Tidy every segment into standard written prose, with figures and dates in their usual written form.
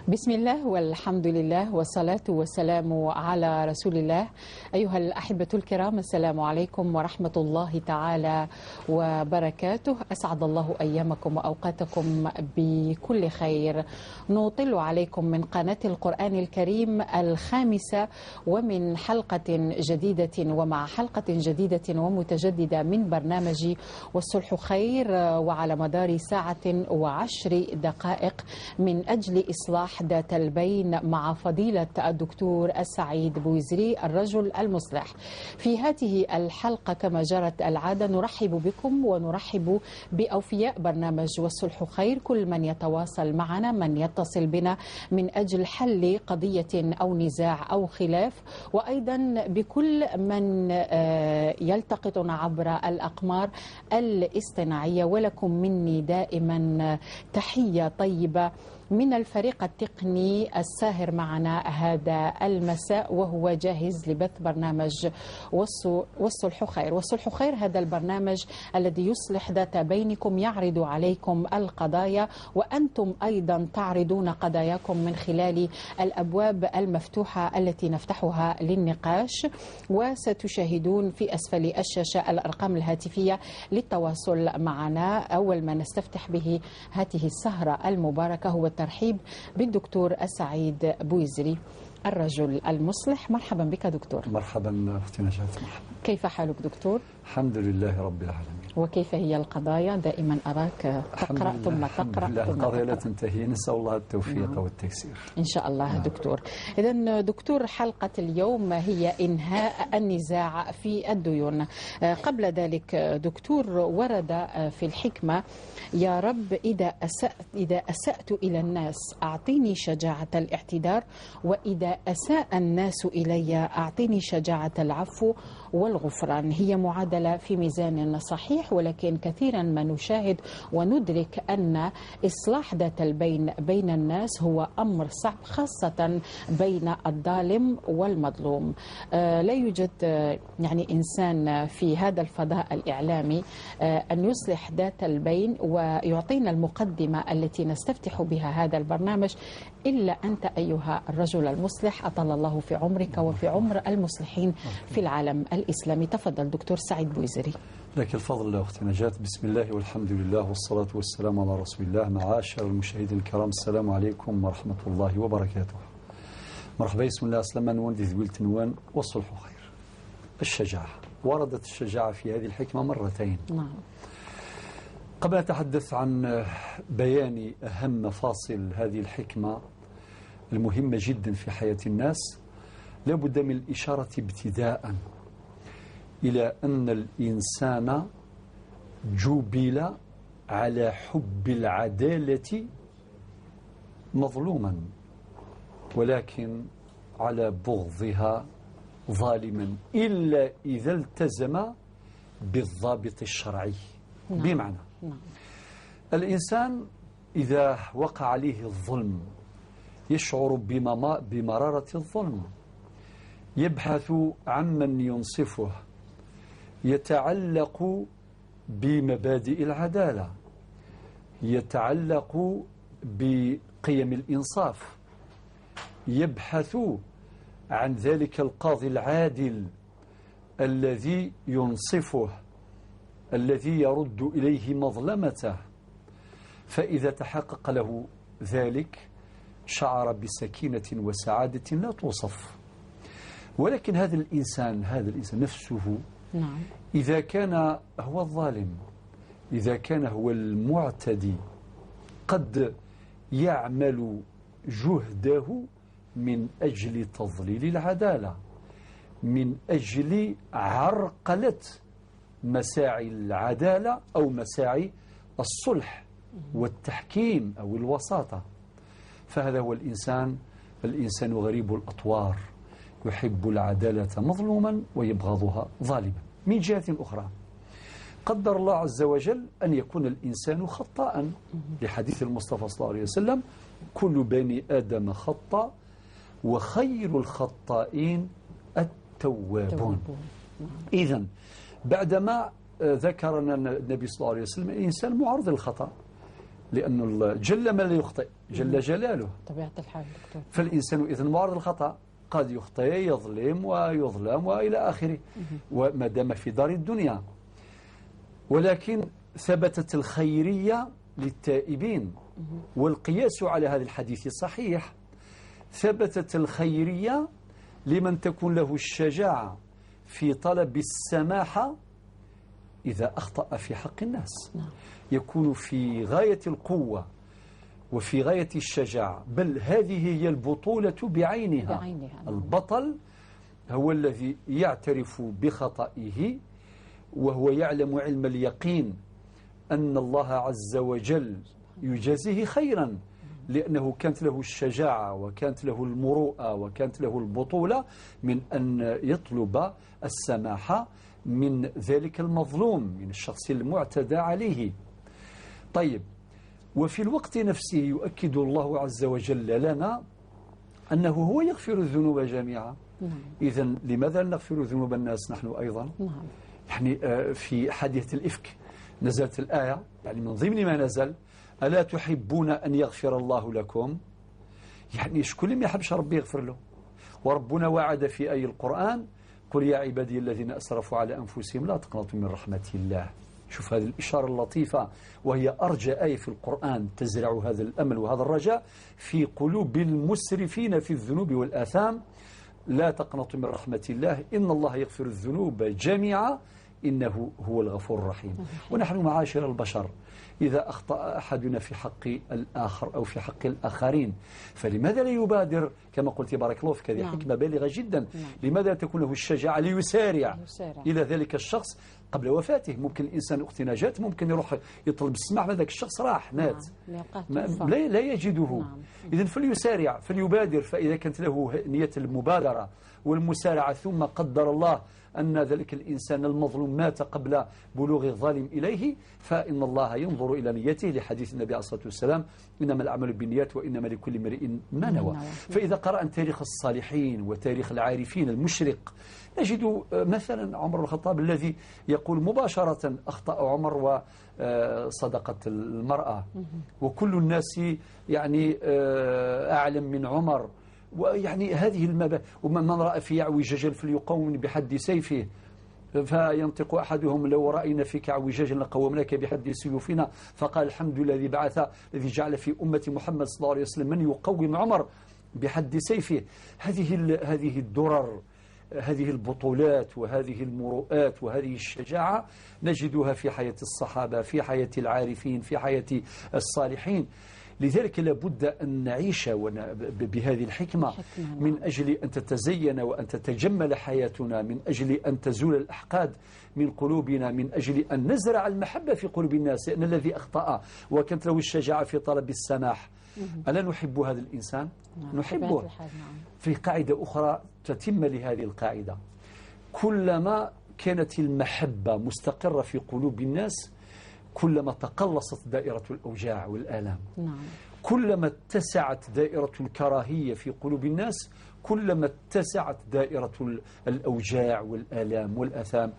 بسم الله والحمد لله والصلاة والسلام على رسول الله. أيها الأحبة الكرام، السلام عليكم ورحمة الله تعالى وبركاته. أسعد الله أيامكم وأوقاتكم بكل خير. نطل عليكم من قناة القرآن الكريم الخامسة ومن حلقة جديدة، ومع حلقة جديدة ومتجددة من برنامج والصلح خير، وعلى مدار 1:10 من أجل إصلاح ذات البين مع فضيلة الدكتور السعيد بوزري الرجل المصلح. في هذه الحلقة كما جرت العادة نرحب بكم ونرحب بأوفياء برنامج والصلح خير، كل من يتواصل معنا، من يتصل بنا من أجل حل قضية أو نزاع أو خلاف، وأيضا بكل من يلتقطنا عبر الأقمار الاصطناعية. ولكم مني دائما تحية طيبة من الفريق التقني الساهر معنا هذا المساء، وهو جاهز لبث برنامج والصلح خير. والصلح خير هذا البرنامج الذي يصلح ذات بينكم، يعرض عليكم القضايا وأنتم أيضا تعرضون قضاياكم من خلال الأبواب المفتوحة التي نفتحها للنقاش. وستشاهدون في أسفل الشاشة الأرقام الهاتفية للتواصل معنا. أول ما نستفتح به هذه السهرة المباركة هو الترحيب بالدكتور السعيد بوزري الرجل المصلح. مرحبا بك دكتور. مرحبا أختي نجاة. مرحبا. كيف حالك دكتور؟ الحمد لله رب العالمين. وكيف هي القضايا؟ دائما أراك تقرأ ثم تقرأ. القضايا لا تنتهي، نسأل الله التوفيق. نعم. والتيسير إن شاء الله. نعم. دكتور، إذن دكتور، حلقة اليوم هي إنهاء النزاع في الديون. قبل ذلك دكتور، ورد في الحكمة: يا رب إذا أسأت إلى الناس أعطيني شجاعة الاعتذار، وإذا أساء الناس إلي أعطيني شجاعة العفو والغفران. هي معادلة في ميزان صحيح، ولكن كثيرا ما نشاهد وندرك أن إصلاح ذات البين بين الناس هو أمر صعب، خاصة بين الظالم والمظلوم. لا يوجد يعني إنسان في هذا الفضاء الإعلامي أن يصلح ذات البين ويعطينا المقدمة التي نستفتح بها هذا البرنامج إلا أنت أيها الرجل المصلح. أطال الله في عمرك وفي عمر المصلحين في العالم الإسلامي. تفضل دكتور سعيد بوزري. لك الفضل أختي نجاة. بسم الله والحمد لله والصلاة والسلام على رسول الله. معاشر المشاهدين الكرام، السلام عليكم ورحمة الله وبركاته. مرحبا. بسم الله. سلمان نوان ذويل نوان والصلح خير. الشجاعة، وردت الشجاعة في هذه الحكمة مرتين. نعم. قبل أن أتحدث عن بيان أهم مفاصل هذه الحكمة المهمة جدا في حياة الناس، لابد من الإشارة ابتداء إلى أن الإنسان جبل على حب العدالة مظلوما، ولكن على بغضها ظالما، إلا إذا التزم بالضابط الشرعي. نعم. بمعنى نعم. الإنسان إذا وقع عليه الظلم يشعر بمرارة الظلم، يبحث عمن ينصفه، يتعلق بمبادئ العدالة، يتعلق بقيم الإنصاف، يبحث عن ذلك القاضي العادل الذي ينصفه، الذي يرد إليه مظلمته. فإذا تحقق له ذلك شعر بسكينة وسعادة لا توصف. ولكن هذا الإنسان نفسه، نعم، إذا كان هو الظالم، إذا كان هو المعتدي، قد يعمل جهده من أجل تضليل العدالة، من أجل عرقلة مساعي العدالة أو مساعي الصلح والتحكيم أو الوساطة. فهذا هو الإنسان. الإنسان غريب الأطوار، يحب العدالة مظلوما ويبغضها ظالما. من جهة أخرى، قدر الله عز وجل أن يكون الإنسان خطاء، لحديث المصطفى صلى الله عليه وسلم: كل بني آدم خطأ وخير الخطائين التوابون. إذن بعدما ذكرنا النبي صلى الله عليه وسلم الإنسان معرض للخطأ، لأنه جل من لا يخطئ جل جلاله. طبيعة الحال دكتور. فالإنسان إذن معرض للخطأ، قد يخطئ، يظلم ويظلم وإلى آخره، وما دام في دار الدنيا. ولكن ثبتت الخيرية للتائبين، والقياس على هذا الحديث صحيح. ثبتت الخيرية لمن تكون له الشجاعة في طلب السماحة إذا أخطأ في حق الناس. يكون في غاية القوة وفي غاية الشجاعة، بل هذه هي البطولة بعينها. البطل هو الذي يعترف بخطئه وهو يعلم علم اليقين أن الله عز وجل يجازيه خيرا، لأنه كانت له الشجاعة وكانت له المروءة وكانت له البطولة من أن يطلب السماحة من ذلك المظلوم، من الشخص المعتدى عليه. طيب، وفي الوقت نفسه يؤكد الله عز وجل لنا أنه هو يغفر الذنوب جميعا. إذن لماذا نغفر ذنوب الناس نحن أيضا؟ يعني في حادثة الإفك نزلت الآية، يعني من ضمن ما نزل: ألا تحبون أن يغفر الله لكم؟ يعني شكون اللي ما يحبش ربي يغفر له؟ وربنا وعد في آية القرآن: قل يا عبادي الذين أسرفوا على أنفسهم لا تقنطوا من رحمة الله. شوف هذه الإشارة اللطيفة، وهي أرجى آية في القرآن تزرع هذا الأمل وهذا الرجاء في قلوب المسرفين في الذنوب والآثام. لا تقنطوا من رحمة الله إن الله يغفر الذنوب جميعا إنه هو الغفور الرحيم. ونحن معاشر البشر إذا أخطأ أحدنا في حق الآخر أو في حق الآخرين فلماذا لا يبادر؟ كما قلت بارك الله فيك، هذه حكمة بالغة جدا. لماذا تكون له الشجاعة ليسارع إلى ذلك الشخص قبل وفاته؟ ممكن الإنسان أختي نجاة ممكن يروح يطلب السماح، ما ذاك الشخص راح مات، لا يجده. إذن فليسارع، فليبادر. فإذا كانت له نية المبادرة والمسارعة ثم قدر الله أن ذلك الإنسان المظلوم مات قبل بلوغ الظالم إليه، فإن الله ينظر إلى نيته، لحديث النبي عليه الصلاة والسلام: إنما الأعمال بالنيات وإنما لكل امرئ ما نوى. فإذا قرأنا تاريخ الصالحين وتاريخ العارفين المشرق نجد مثلا عمر الخطاب الذي يقول مباشرة: أخطأ عمر وصدقت المرأة، وكل الناس يعني أعلم من عمر. ويعني هذه المبادئ، ومن رأى في اعوجاجا فليقوم بحد سيفه، فينطق أحدهم: لو رأينا فيك اعوجاجا لقومناك بحد سيوفنا. فقال: الحمد لله الذي بعث، الذي جعل في أمة محمد صلى الله عليه وسلم من يقوم عمر بحد سيفه. هذه الدرر، هذه البطولات وهذه المروءات وهذه الشجاعة نجدها في حياة الصحابة، في حياة العارفين، في حياة الصالحين. لذلك لابد أن نعيش بهذه الحكمة من أجل أن تتزين وأن تتجمل حياتنا، من أجل أن تزول الأحقاد من قلوبنا، من أجل أن نزرع المحبة في قلوب الناس. لأن الذي أخطأ وكانت له الشجاعة في طلب السماح، ألا نحب هذا الإنسان؟ نحبه. في قاعدة أخرى تتم لهذه القاعدة: كلما كانت المحبة مستقرة في قلوب الناس كلما تقلصت دائرة الأوجاع والآلام. كلما اتسعت دائرة الكراهية في قلوب الناس كلما اتسعت دائرة الأوجاع والآلام والأثام.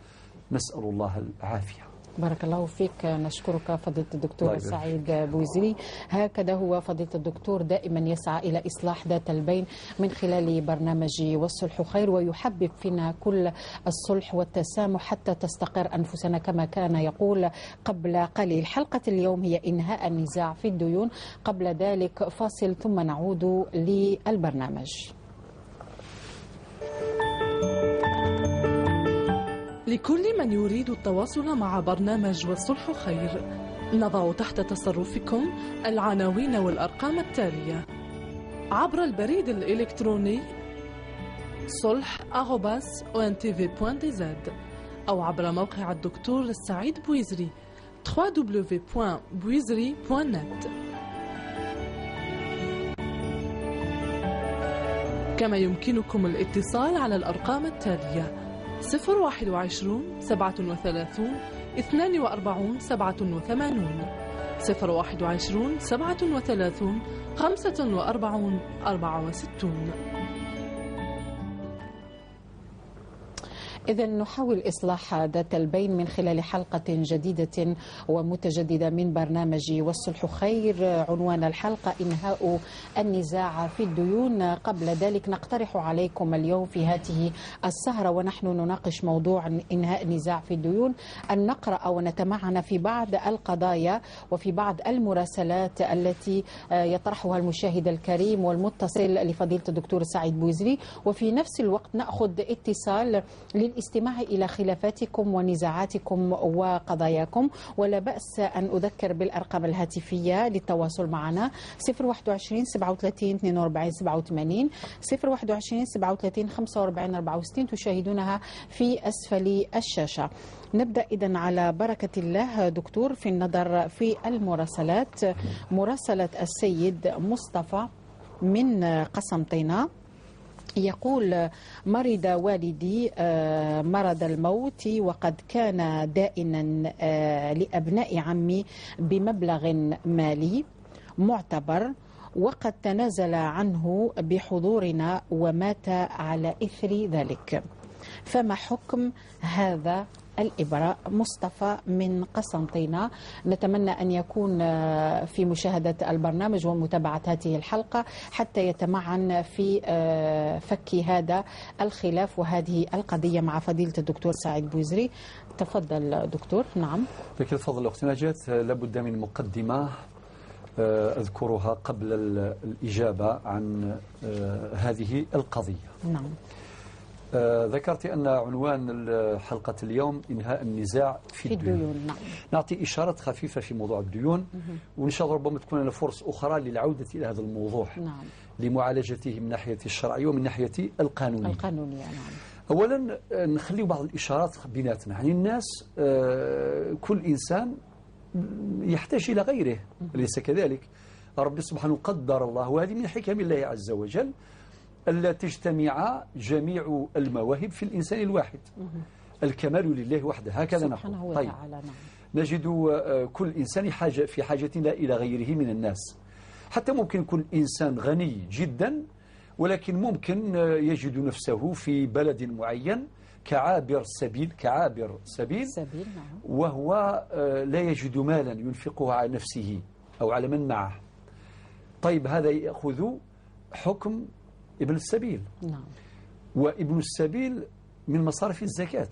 نسأل الله العافية. بارك الله فيك. نشكرك فضيلة الدكتور سعيد بويزري. هكذا هو فضيلة الدكتور دائما يسعى إلى إصلاح ذات البين من خلال برنامج والصلح خير، ويحبب فينا كل الصلح والتسامح حتى تستقر أنفسنا كما كان يقول قبل قليل. حلقة اليوم هي إنهاء النزاع في الديون. قبل ذلك فاصل ثم نعود للبرنامج. لكل من يريد التواصل مع برنامج والصلح خير، نضع تحت تصرفكم العناوين والأرقام التالية عبر البريد الإلكتروني solh@ontv.dz أو عبر موقع الدكتور السعيد بويزري www.bouizri.net. كما يمكنكم الاتصال على الأرقام التالية 021 37 42 87 021 37 45 64. إذا نحاول إصلاح ذات البين من خلال حلقة جديدة ومتجددة من برنامج والصلح خير. عنوان الحلقة: إنهاء النزاع في الديون. قبل ذلك نقترح عليكم اليوم في هذه السهرة ونحن نناقش موضوع إنهاء النزاع في الديون أن نقرأ ونتمعن في بعض القضايا وفي بعض المراسلات التي يطرحها المشاهد الكريم والمتصل لفضيلة الدكتور سعيد بوزري، وفي نفس الوقت نأخذ اتصال للاستماع إلى خلافاتكم ونزاعاتكم وقضاياكم. ولا بأس أن أذكر بالأرقام الهاتفية للتواصل معنا: 021 37 42 87، 021 37 45 64، تشاهدونها في أسفل الشاشة. نبدأ إذن على بركة الله دكتور في النظر في المراسلات. مراسلة السيد مصطفى من قسنطينة يقول: مرض والدي مرض الموت، وقد كان دائنا لأبناء عمي بمبلغ مالي معتبر، وقد تنازل عنه بحضورنا ومات على إثر ذلك، فما حكم هذا الإبراء؟ مصطفى من قسنطينة. نتمنى أن يكون في مشاهدة البرنامج ومتابعة هذه الحلقة حتى يتمعن في فك هذا الخلاف وهذه القضية مع فضيلة الدكتور سعيد بوزري. تفضل دكتور. نعم، لك الفضل أختي نجاة. لابد من مقدمة أذكرها قبل الإجابة عن هذه القضية. نعم. ذكرت أن عنوان حلقة اليوم إنهاء النزاع في الديون. نعم. نعطي إشارات خفيفة في موضوع الديون، وإن شاء الله ربما تكون لنا فرص أخرى للعودة إلى هذا الموضوع. نعم. لمعالجته من ناحية الشرعية ومن ناحية القانونية. نعم. أولا نخلي بعض الإشارات بيناتنا، يعني الناس كل إنسان يحتاج إلى غيره، أليس كذلك؟ ربي سبحانه قدر الله، وهذه من حكم الله عز وجل، ألا تجتمع جميع المواهب في الإنسان الواحد. الكمال لله وحده، هكذا نقول. طيب. نعم. نجد كل إنسان حاجة في حاجة لا إلى غيره من الناس. حتى ممكن يكون إنسان غني جدا، ولكن ممكن يجد نفسه في بلد معين كعابر سبيل، كعابر سبيل، نعم. وهو لا يجد مالا ينفقه على نفسه أو على من معه. طيب، هذا يأخذ حكم ابن السبيل. نعم. وابن السبيل من مصارف الزكاة.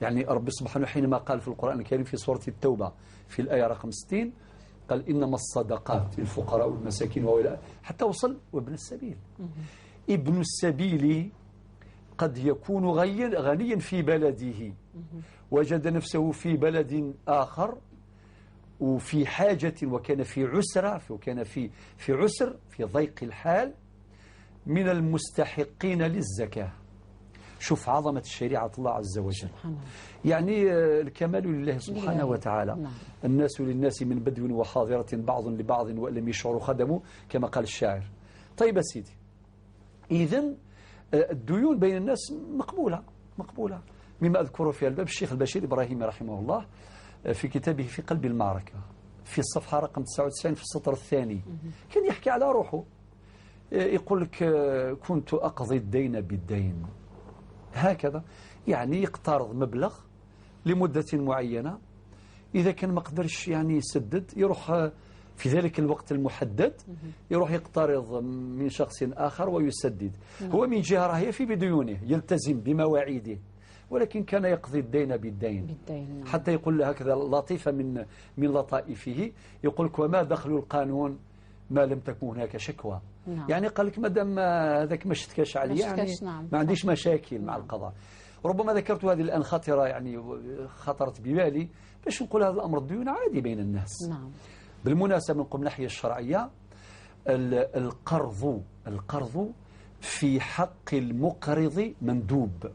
يعني رب سبحانه حينما قال في القرآن الكريم في سورة التوبة في الآية رقم 60 قال: إنما الصدقات للفقراء والمساكين وإلى حتى وصل وابن السبيل. ابن السبيل قد يكون غنيا في بلده، وجد نفسه في بلد آخر وفي حاجة، وكان في عسرة، وكان في عسر، في ضيق الحال، من المستحقين للزكاة. شوف عظمة الشريعة الله عز وجل. يعني الكمال لله سبحانه وتعالى. نعم. الناس للناس من بدو وحاضرة، بعض لبعض وإن لم يشعروا خدموا، كما قال الشاعر. طيب سيدي، إذن الديون بين الناس مقبولة، مقبولة. مما أذكره في الباب الشيخ البشير إبراهيم رحمه الله في كتابه في قلب المعركة في الصفحة رقم 99 في السطر الثاني، كان يحكي على روحه، يقول لك: كنت أقضي الدين بالدين. هكذا، يعني يقترض مبلغ لمدة معينة، إذا كان ما قدرش يعني يسدد يروح في ذلك الوقت المحدد يروح يقترض من شخص آخر ويسدد. هو من جهة راهي في بديونه، يلتزم بمواعيده، ولكن كان يقضي الدين بالدين. حتى يقول له هكذا لطيفة من لطائفه، يقول لك: وما دخل القانون ما لم تكن هناك شكوى. نعم. يعني قال لك مادام هذاك ما شتكاش علي، يعني نعم. ما عنديش مشاكل مع نعم. القضاء. ربما ذكرت هذه الآن خطرة، يعني خطرت ببالي باش نقول هذا الأمر الديون عادي بين الناس. نعم. بالمناسبة نقول من الناحية الشرعية القرض في حق المقرض مندوب،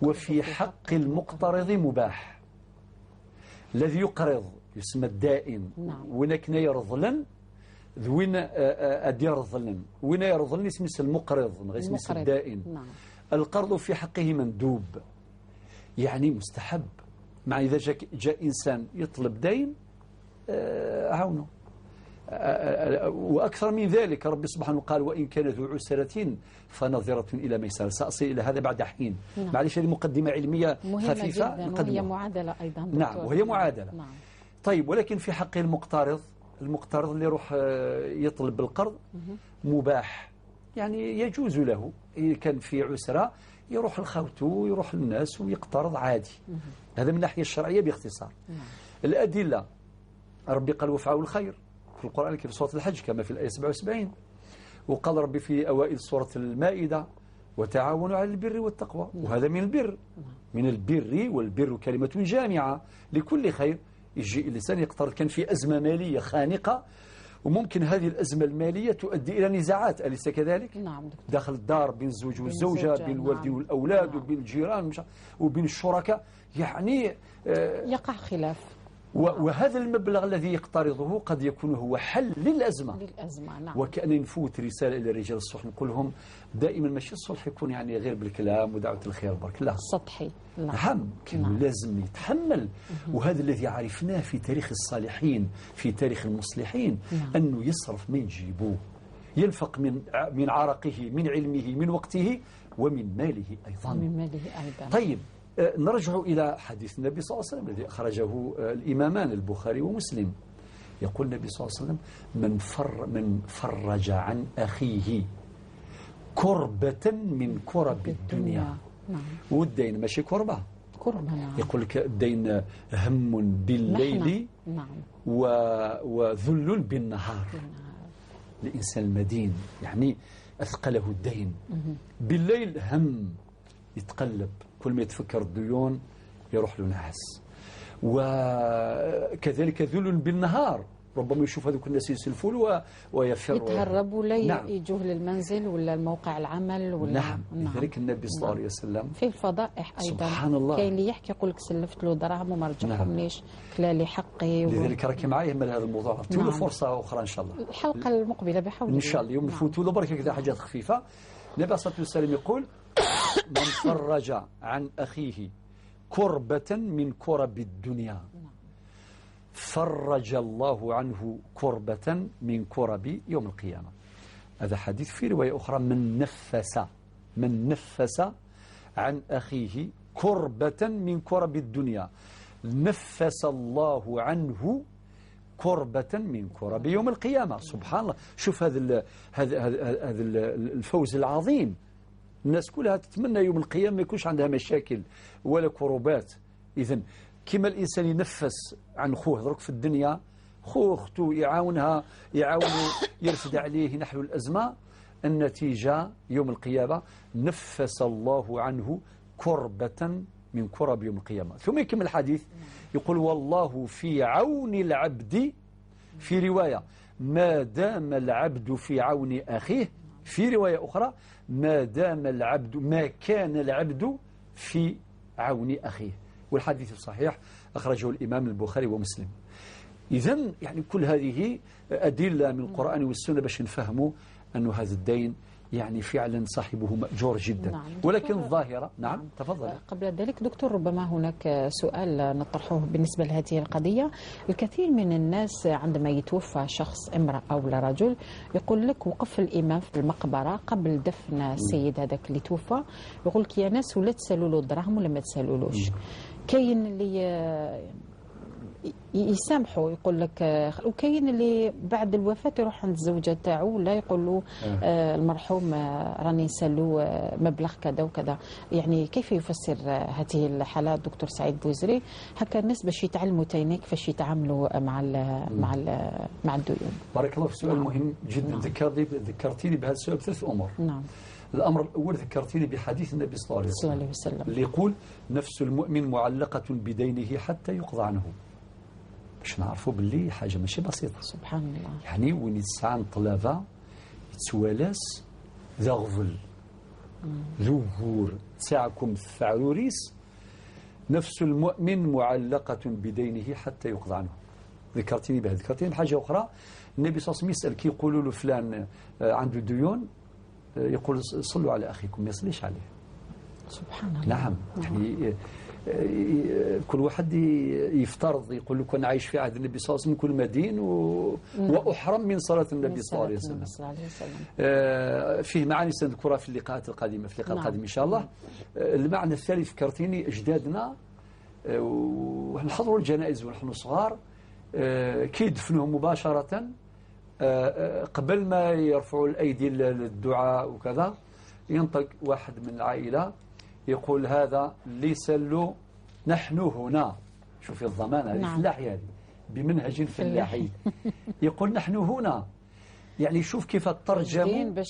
وفي حق المقترض مباح. الذي يقرض يسمى الدائن. نعم. ونكنا يرضلن ذوين أديرضلن، وين يرضلن اسمه المقرض، اسمه الدائن. نعم. القرض في حقه مندوب، يعني مستحب. مع إذا جاء إنسان يطلب دين عونه، وأكثر من ذلك ربي سبحانه قال وإن كان ذو عسرة فنظرة إلى ميسرة. سأصل إلى هذا بعد حين. نعم. معلش هذه مقدمة علمية خفيفة جداً، وهي معادلة أيضا. نعم وهي معادلة. نعم. طيب، ولكن في حق المقترض، المقترض اللي يروح يطلب القرض مباح، يعني يجوز له إذا كان في عسرة يروح لخوته، يروح للناس ويقترض عادي. هذا من الناحية الشرعية باختصار. نعم. الأدلة ربي قال وافعلوا الخير في القرآن في سورة الحج كما في الآية 77، وقال ربي في أوائل سورة المائدة وتعاونوا على البر والتقوى. وهذا من البر، من البر، والبر كلمة جامعة لكل خير. يجي الإنسان يقترض، كان في أزمة مالية خانقة، وممكن هذه الأزمة المالية تؤدي إلى نزاعات، أليس كذلك؟ نعم دكتور. داخل الدار بين الزوج والزوجة، بين الوالدين نعم. والأولاد، نعم. وبين الجيران وبين الشركاء، يعني يقع خلاف. وهذا المبلغ الذي يقترضه قد يكون هو حل للأزمة. للأزمة، نعم. وكأن نفوت رسالة إلى رجال الصلح، نقول لهم دائما ماشي الصلح يكون يعني غير بالكلام ودعوة الخير برك، لا، سطحي، نعم، نعم. لازم يتحمل. وهذا الذي عرفناه في تاريخ الصالحين، في تاريخ المصلحين، نعم. أنه يصرف من جيبه، ينفق من عرقه، من علمه، من وقته، ومن ماله أيضا. من ماله أيضا. طيب، نرجع إلى حديث النبي صلى الله عليه وسلم الذي أخرجه الإمامان البخاري ومسلم. يقول النبي صلى الله عليه وسلم من فرج عن أخيه كربة من كرب الدنيا. نعم. والدين ماشي كربة، كربة، نعم. يقول لك الدين هم بالليل، نعم. وذل بالنهار. الإنسان المدين يعني أثقله الدين. بالليل هم يتقلب، كل ما يتفكر الديون يروح له نعس. وكذلك ذل بالنهار، ربما يشوف هذوك الناس يسلفوا ويفر، يتهربوا ولا نعم. يجوه للمنزل ولا الموقع العمل ولا نعم. لذلك النبي صلى الله عليه وسلم فيه الفضائح ايضا. سبحان الله، كاين اللي يحكي يقول لك سلفت له دراهم وما رجعهمليش، كلا لي حقي لذلك راكي معايا من هذا الموضوع. نعم. فرصه اخرى ان شاء الله، الحلقه المقبله بحول الله ان شاء الله يوم نفوتوا له برك كذا حاجات خفيفه. النبي صلى الله عليه وسلم يقول من فرج عن أخيه كربة من كرب الدنيا فرج الله عنه كربة من كرب يوم القيامة. هذا حديث. في رواية أخرى من نفس عن أخيه كربة من كرب الدنيا نفس الله عنه كربة من كرب يوم القيامة. سبحان الله، شوف هذا هذا الفوز العظيم. الناس كلها تتمنى يوم القيامة ما يكونش عندها مشاكل ولا كربات. إذن كما الإنسان ينفس عن خوه درك في الدنيا، خوه أخته يعاونها، يعاونه، يرفد عليه نحو الأزمة، النتيجة يوم القيامة نفس الله عنه كربة من كرب يوم القيامة. ثم يكمل الحديث يقول والله في عون العبد، في رواية ما دام العبد في عون أخيه، في رواية أخرى ما دام العبد، ما كان العبد في عون أخيه. والحديث الصحيح أخرجه الإمام البخاري ومسلم. إذن يعني كل هذه أدلة من القرآن والسنة باش نفهموا أن هذا الدين يعني فعلا صاحبه مأجور جدا. نعم. ولكن الظاهرة نعم تفضل. قبل ذلك دكتور، ربما هناك سؤال نطرحه بالنسبة لهذه القضية. الكثير من الناس عندما يتوفى شخص، امرأة أو رجل، يقول لك وقف الإمام في المقبرة قبل دفن السيد هذاك اللي توفى، يقول لك يا ناس ولا تسالوا له الدراهم ولا ما تسالولوش. كاين اللي يسامحوا يقول لك، وكاين اللي بعد الوفاة يروح عند الزوجة تاعو ولا يقول له المرحوم راني نسالو مبلغ كذا وكذا. يعني كيف يفسر هذه الحالة دكتور سعيد بوزري؟ هكا الناس باش يتعلموا تاني كيفاش يتعاملوا مع ال مع ال مع الديون. بارك الله في سؤال مهم جدا. نعم. ذكرتيني بهذا السؤال بثلاث أمور. نعم. الأمر الأول ذكرتيني بحديث النبي صلى الله عليه وسلم اللي يقول نفس المؤمن معلقة بدينه حتى يقضى عنه. باش نعرفوا باللي حاجة ماشي بسيطة. سبحان الله. يعني وين يتسعى طلافة يتسوالاس ذا غفل ذو تساعكم فعروريس نفس المؤمن معلقة بدينه حتى يقضى عنه. ذكرتيني بها. ذكرتيني بحاجة أخرى، النبي صلى الله عليه وسلم يسأل كي يقولوا له فلان عنده ديون، يقول صلوا على أخيكم، ما يصليش عليه. سبحان الله. نعم. يعني كل واحد يفترض يقول لك انا عايش في عهد النبي صلى الله عليه وسلم كل مدين واحرم من صلاة النبي صلى الله عليه وسلم. فيه معاني سنذكرها في اللقاءات القادمة، في اللقاء القادم ان شاء الله. المعنى الثالث فكرتيني اجدادنا ونحضروا الجنائز ونحن صغار، كي يدفنوهم مباشرة قبل ما يرفعوا الايدي للدعاء وكذا، ينطق واحد من العائلة يقول هذا ليس له، نحن هنا. شوفي الضمان هذه فلاحي، هذه بمنهج فلاحي يقول نحن هنا. يعني شوف كيف ترجموا،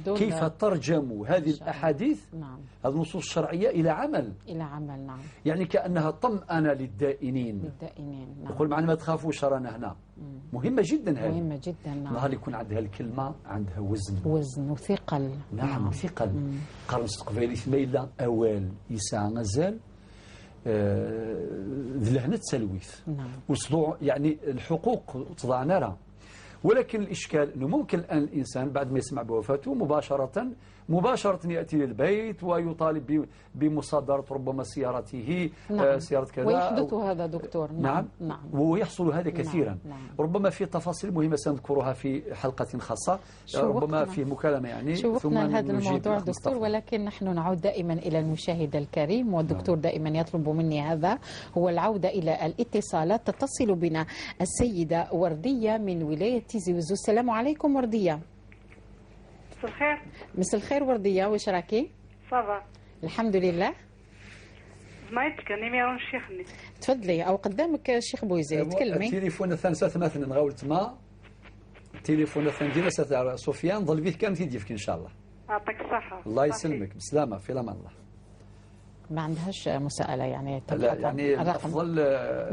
كيف ترجموا هذه الأحاديث، هذه النصوص الشرعية إلى عمل، إلى عمل. نعم. يعني كأنها طمأنة للدائنين، للدائنين. نعم. يقول معنا ما تخافوش رانا هنا. مهمة جدا هذه، مهمة جدا. نعم. نهار يكون عندها الكلمة عندها وزن، وزن وثقل. نعم. ثقل. قرن قبيلي ثميلة أوال يسعى غزال ذلهنة تسلويث. نعم. وصدوع يعني الحقوق تضعنا لها. ولكن الإشكال أنه ممكن الآن الإنسان بعد ما يسمع بوفاته مباشرة يأتي للبيت ويطالب بمصادرة ربما سيارته. نعم. سيارة كذا، ويحدث هذا دكتور. نعم. نعم. ويحصل هذا كثيرا. نعم. ربما في تفاصيل مهمة سنذكرها في حلقة خاصة، ربما في مكالمة يعني. شوقنا هذا الموضوع دكتور، ولكن نحن نعود دائما إلى المشاهد الكريم، والدكتور دائما يطلب مني هذا هو العودة إلى الاتصالات. تتصل بنا السيدة وردية من ولاية تيزي وزو. السلام عليكم وردية. مساء الخير. مساء الخير وردية، واش راكي؟ ça va الحمد لله. زميتك numéro الشيخني. تفضلي او قدامك الشيخ بويزري تكلمي. التليفون الثاني ثلاثة نغاول تما، التليفون الثاني ديال سفيان ظل به كان تيديفك ان شاء الله. يعطيك الصحة. الله يسلمك، بسلامة، في امان الله. ما عندهاش مساءلة يعني، لا يعني الأفضل.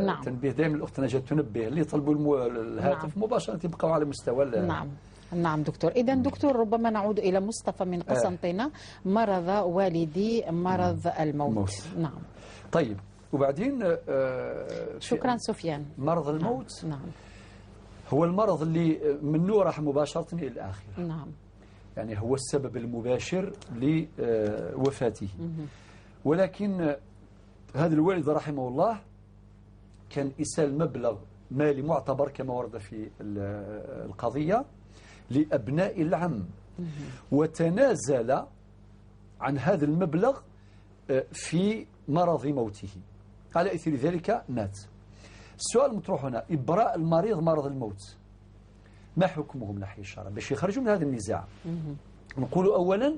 نعم. تنبيه دائما الأخت نجاة تنبه اللي يطلبوا الهاتف. نعم. مباشرة يبقوا على مستوى. نعم. نعم دكتور. إذا دكتور ربما نعود إلى مصطفى من قسنطينة. مرض والدي مرض الموت. نعم. طيب وبعدين شكرا سفيان. مرض الموت. نعم. هو المرض اللي منه راح مباشرة إلى الآخرة. نعم. يعني هو السبب المباشر لوفاته. ولكن هذا الوالد رحمه الله كان إسال مبلغ مالي معتبر كما ورد في القضية لأبناء العم، وتنازل عن هذا المبلغ في مرض موته، على إثر ذلك مات. السؤال المطروح هنا، إبراء المريض مرض الموت ما حكمه من ناحية الشرع باش يخرجوا من هذا النزاع؟ نقول أولا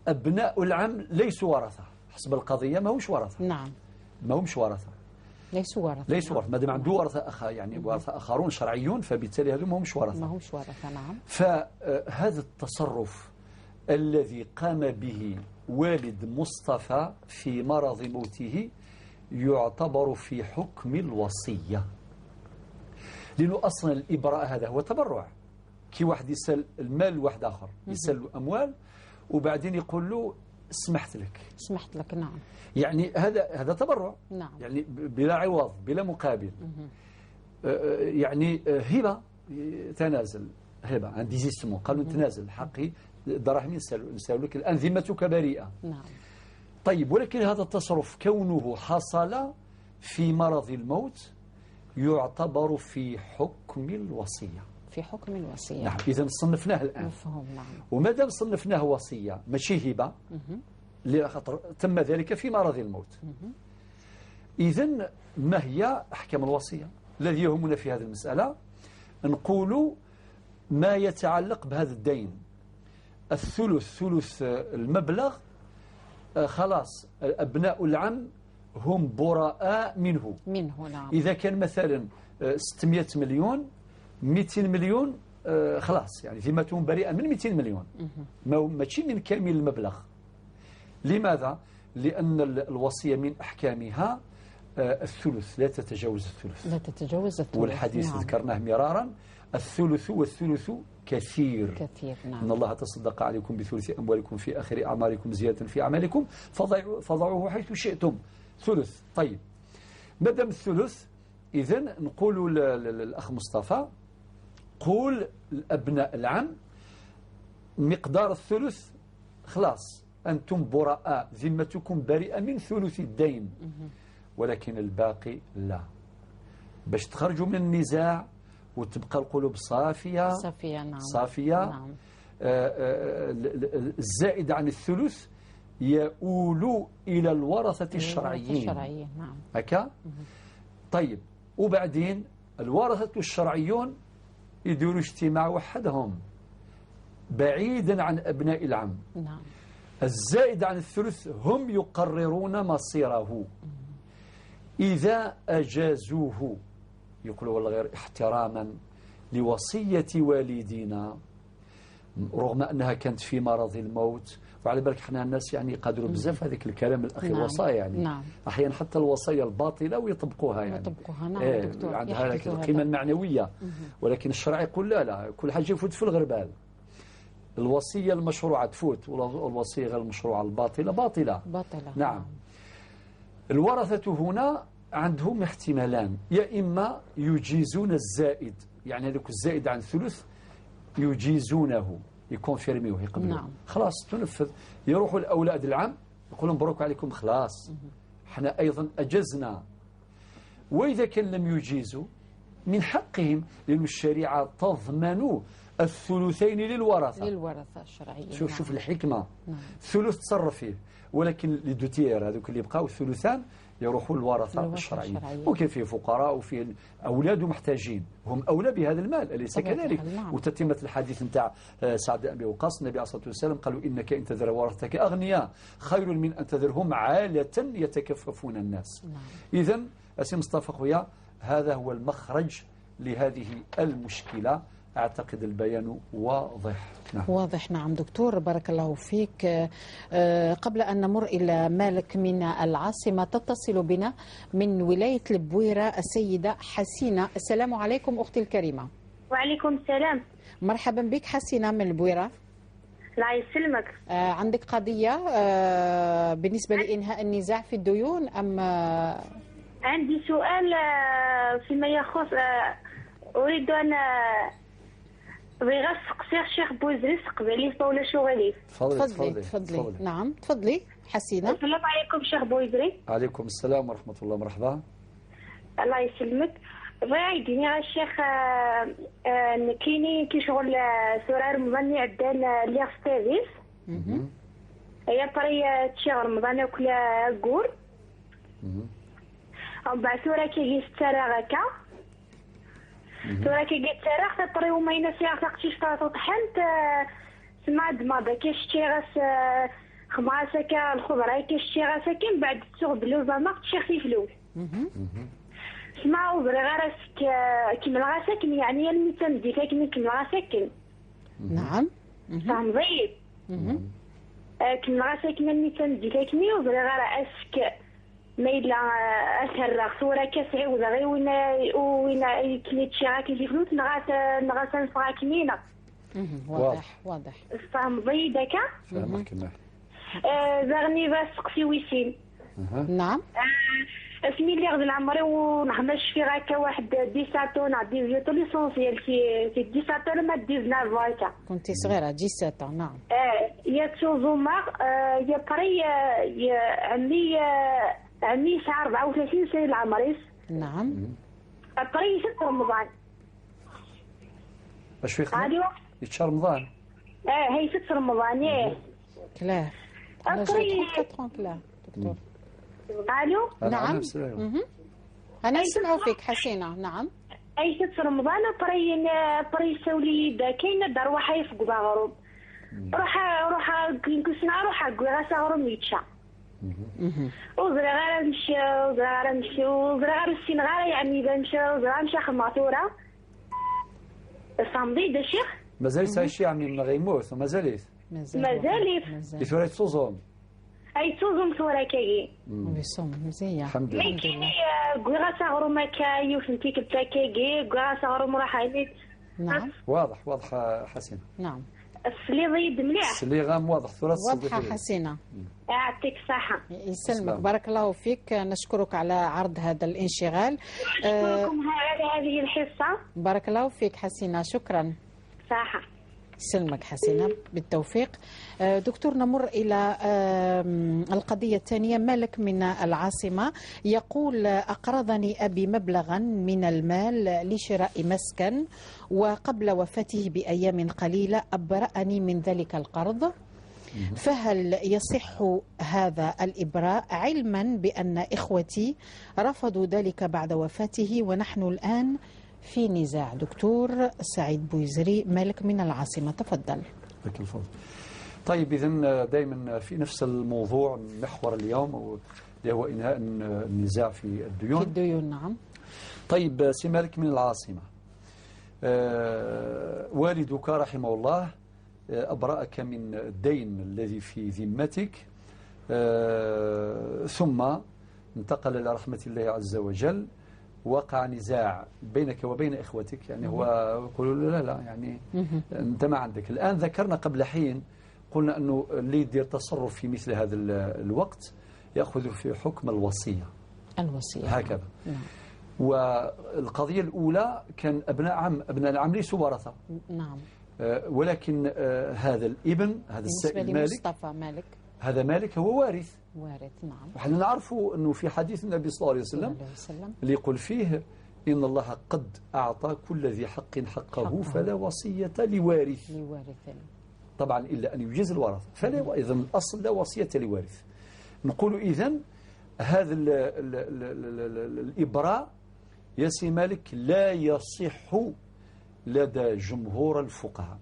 أبناء العم ليسوا ورثة حسب القضية، ما همش ورثة. نعم. ما همش ورثة، ليسوا ورثة، ليسوا ورثة، ما دام عنده ورثة يعني ورثة آخرون شرعيون، فبالتالي هذو ما همش ورثة، ما همش ورثة. نعم. فهذا التصرف الذي قام به والد مصطفى في مرض موته يعتبر في حكم الوصية، لأنه أصلا الإبراء هذا هو تبرع. كي واحد يسأل المال لواحد آخر، يسأل له أموال وبعدين يقول له سمحت لك، سمحت لك. نعم. يعني هذا تبرع. نعم. يعني بلا عوض بلا مقابل. يعني هبة، تنازل، هبة un désistement، قالوا تنازل حقي دراهمي نسالك الآن ذمتك بريئة. نعم. طيب ولكن هذا التصرف كونه حصل في مرض الموت يعتبر في حكم الوصية، في حكم الوصية. نعم. إذا صنفناه الآن. مفهوم. نعم. وما دام صنفناه وصية ماشي هبة، لخاطر تم ذلك في مرض الموت. إذا ما هي أحكام الوصية؟ الذي يهمنا في هذه المسألة نقول ما يتعلق بهذا الدين، الثلث، ثلث المبلغ خلاص أبناء العم هم براء منه. نعم. إذا كان مثلا 600 مليون، 200 مليون خلاص يعني ذمتهم بريئة من 200 مليون، ماشي من كامل المبلغ. لماذا؟ لأن الوصية من أحكامها الثلث، لا تتجاوز الثلث، لا تتجاوز الثلث. والحديث نعم. ذكرناه مرارا، الثلث والثلث كثير، كثير. نعم. إن الله تصدق عليكم بثلث أموالكم في آخر أعمالكم زيادة في أعمالكم فضعوه حيث شئتم. ثلث. طيب ما دام الثلث، إذن نقول للأخ مصطفى قول الأبناء العم مقدار الثلث خلاص أنتم براء، ذمتكم بريئة من ثلث الدين. ولكن الباقي لا، باش تخرجوا من النزاع وتبقى القلوب صافية. صافية، نعم. صافية. نعم. الزائد عن الثلث يؤول إلى الورثة الشرعيين. الشرعيين، نعم. هكا. طيب، وبعدين الورثة الشرعيون يديروا اجتماع وحدهم بعيدا عن أبناء العم. نعم. الزائد عن الثلث هم يقررون مصيره. إذا أجازوه يقولوا والله غير احتراما لوصية والدينا، رغم أنها كانت في مرض الموت. وعلى بالك احنا الناس يعني يقدروا بزاف هذيك الكلام الأخير. نعم. الوصايا يعني. نعم. أحيانا حتى الوصايا الباطلة ويطبقوها يعني. يطبقوها، نعم. دكتور. عندها يحدثوا القيمة هذا. المعنوية، ولكن الشرع يقول لا لا، كل حاجة يفوت في الغربال. الوصية المشروعة تفوت، والوصية غير المشروعة الباطلة باطلة. باطلة. نعم. الورثة هنا عندهم احتمالان، يا إما يجيزون الزائد، يعني هذوك الزائد عن الثلث يجيزونه، يكونفيرميوه، يقبلوه. نعم. خلاص تنفذ. يروحوا الأولاد العم يقولون مبروك عليكم، خلاص احنا أيضا أجزنا. وإذا كان لم يجيزوا من حقهم، لأن الشريعة تضمن الثلثين للورثة. للورثة الشرعيين. شوف. نعم. شوف الحكمة. نعم. ثلث تصرف فيه، ولكن les deux tiers هذوك اللي بقاو الثلثان يروحوا الورثة الورثة الشرعيين. الشرعيين. ممكن فيه فقراء وفيه أولاد محتاجين، هم أولى بهذا المال، أليس طبيعة كذلك؟ الحال، نعم. وتتمة الحديث نتاع سعد بن أبي وقاص، النبي عليه الصلاة والسلام قالوا إنك إن تذر ورثتك أغنياء خير من أن تذرهم عالة يتكففون الناس. نعم. إذا أسي مصطفى خويا، هذا هو المخرج لهذه المشكلة. أعتقد البيان واضح. نعم. واضح، نعم دكتور، بارك الله فيك. قبل أن نمر إلى مالك من العاصمة، تتصل بنا من ولاية البويرة السيدة حسينة. السلام عليكم أختي الكريمة. وعليكم السلام. مرحبا بك حسينة من البويرة. الله يسلمك. عندك قضية بالنسبة لإنهاء النزاع في الديون أم عندي سؤال فيما يخص، أريد أن بغيت نسقسي الشيخ بوزري قبلي ولا شغلي. تفضلي. تفضلي تفضلي. نعم تفضلي حسينة. السلام عليكم شيخ بوزري. عليكم السلام ورحمة الله، مرحبا. الله يسلمك. بغا يديني غير الشيخ، كاينين كي شغل سورة رمضان عندنا اللي خص هي بري تشي رمضان وكلا كور ومن بعد سورة كي سترا هكا سورة كي ترا طري وما ينسي تقشيش طحنت سمع دماغ كيشتي غاس خماسة كا الخضرة كيشتي غاس كي من بعد تسوق بلو زعما تشي خفيف لول سمع وبري غير كيما غاسكن يعني الميتان ديك كيما غاسكن. نعم. فهم ضيب كيما غاسكن الميتان ديك كيما وبري غير اسك ما إلا أثر صورة كسعي ولا غير وين وين كليت شي غا كي فلوس نغاس نفغا كمينة. واضح واضح. فهم ضيدك. فهمك كما. زغني باش سقسي ويسين. نعم. اسمي اللي غادي نعمري ونخمش في غاكا واحد 17 ولا 18 l'essentiel في 17 ما 19 هكا. كنتي صغيرة 17، نعم. يا تشوزوما يا بري يا عمي ساعة 34 سنة العمريس. نعم. بري 6 رمضان. اش في يتشهر رمضان؟ هي 6 رمضان ايه. كلاه. بري 34 كلاه دكتور. الو. نعم. انا نسمعوا فيك حسينة. نعم. اي 6 رمضان بري سولي كاينه دار وحي في قبا غروب. روح روح كنكسنا روح غاس غروب يتشا. وزرا غير نمشي وزرا غير نمشي وزرا غير السين غير يعني إذا مشى وزرا مشى خماطورة صامدي دا شيخ. مازال شي عمي من غيموت مازال مازال ثورة تصوم. اي تصوم ثورة كاي ويصوم مزيان الحمد لله. مي كاين كوغا صغرو ما كايوش انت كبتا كاي كوغا صغرو راح. نعم واضح واضح حسينة. نعم. السليغ مليح. السليغة واضح ثورة واضحة حسينة. يعطيك الصحة. يسلمك بارك الله فيك، نشكرك على عرض هذا الانشغال. نشكركم على هذه الحصة. بارك الله فيك حسينة، شكرا. صحة. سلمك حسينة، بالتوفيق. دكتور، نمر إلى القضية الثانية. مالك من العاصمة يقول: أقرضني أبي مبلغا من المال لشراء مسكن، وقبل وفاته بأيام قليلة أبرأني من ذلك القرض، فهل يصح هذا الإبراء علما بأن إخوتي رفضوا ذلك بعد وفاته ونحن الآن في نزاع؟ دكتور سعيد بويزري، مالك من العاصمة، تفضل. لك الفضل. طيب، إذن دائما في نفس الموضوع، محور اليوم اللي هو إنهاء النزاع في الديون. في الديون، نعم. طيب، سي مالك من العاصمة، والدك رحمه الله أبرأك من الدين الذي في ذمتك، ثم انتقل إلى رحمة الله عز وجل، وقع نزاع بينك وبين إخوتك، يعني هو يقولوا لا لا، يعني أنت ما عندك. الآن ذكرنا قبل حين، قلنا أنه اللي يدير تصرف في مثل هذا الوقت يأخذ في حكم الوصية. الوصية هكذا. نعم. والقضية الأولى كان أبناء العم ليسوا ورثة. نعم. ولكن هذا الابن، هذا السائل مالك، مصطفى مالك، هذا مالك هو وارث. وارث، نعم. وحنا نعرفوا أنه في حديث النبي صلى الله عليه وسلم اللي يقول فيه: إن الله قد أعطى كل ذي حق حقه فلا وصية لوارث. لوارث. طبعا إلا أن يجيز الورثة، فلا، إذا الأصل لا وصية لوارث. نقول إذن هذا ال ال ال ال ال الإبراء يا سي مالك لا يصح لدى جمهور الفقهاء،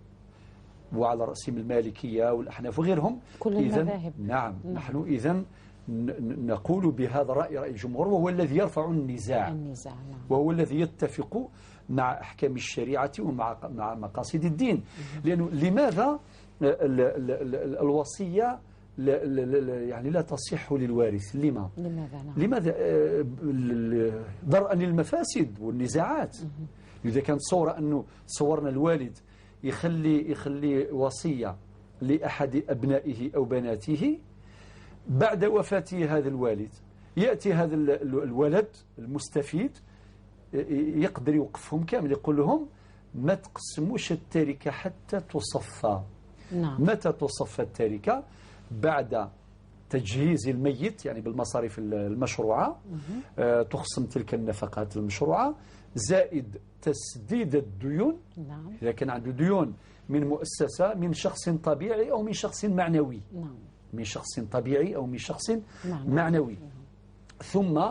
وعلى رأسهم المالكية والأحناف وغيرهم، كل المذاهب. نعم. نحن إذن نقول بهذا الرأي، رأي الجمهور، وهو الذي يرفع النزاع. النزاع، نعم. وهو الذي يتفق مع أحكام الشريعة ومع مع مقاصد الدين. لأنه لماذا الوصية يعني لا تصح للوارث؟ لما؟ لماذا؟ نعم. لماذا؟ درءا للمفاسد والنزاعات. إذا كانت صورة أنه صورنا الوالد يخلي وصية لأحد أبنائه أو بناته، بعد وفاة هذا الوالد يأتي هذا الولد المستفيد يقدر يوقفهم كامل، يقول لهم ما تقسموش التركة حتى تصفى. نعم. متى تصفى التركة؟ بعد تجهيز الميت، يعني بالمصاريف المشروعة، تخصم تلك النفقات المشروعة، زائد تسديد الديون. نعم. إذا كان عنده ديون من مؤسسة، من شخص طبيعي أو من شخص معنوي. نعم. من شخص طبيعي أو من شخص نعم. معنوي. نعم. ثم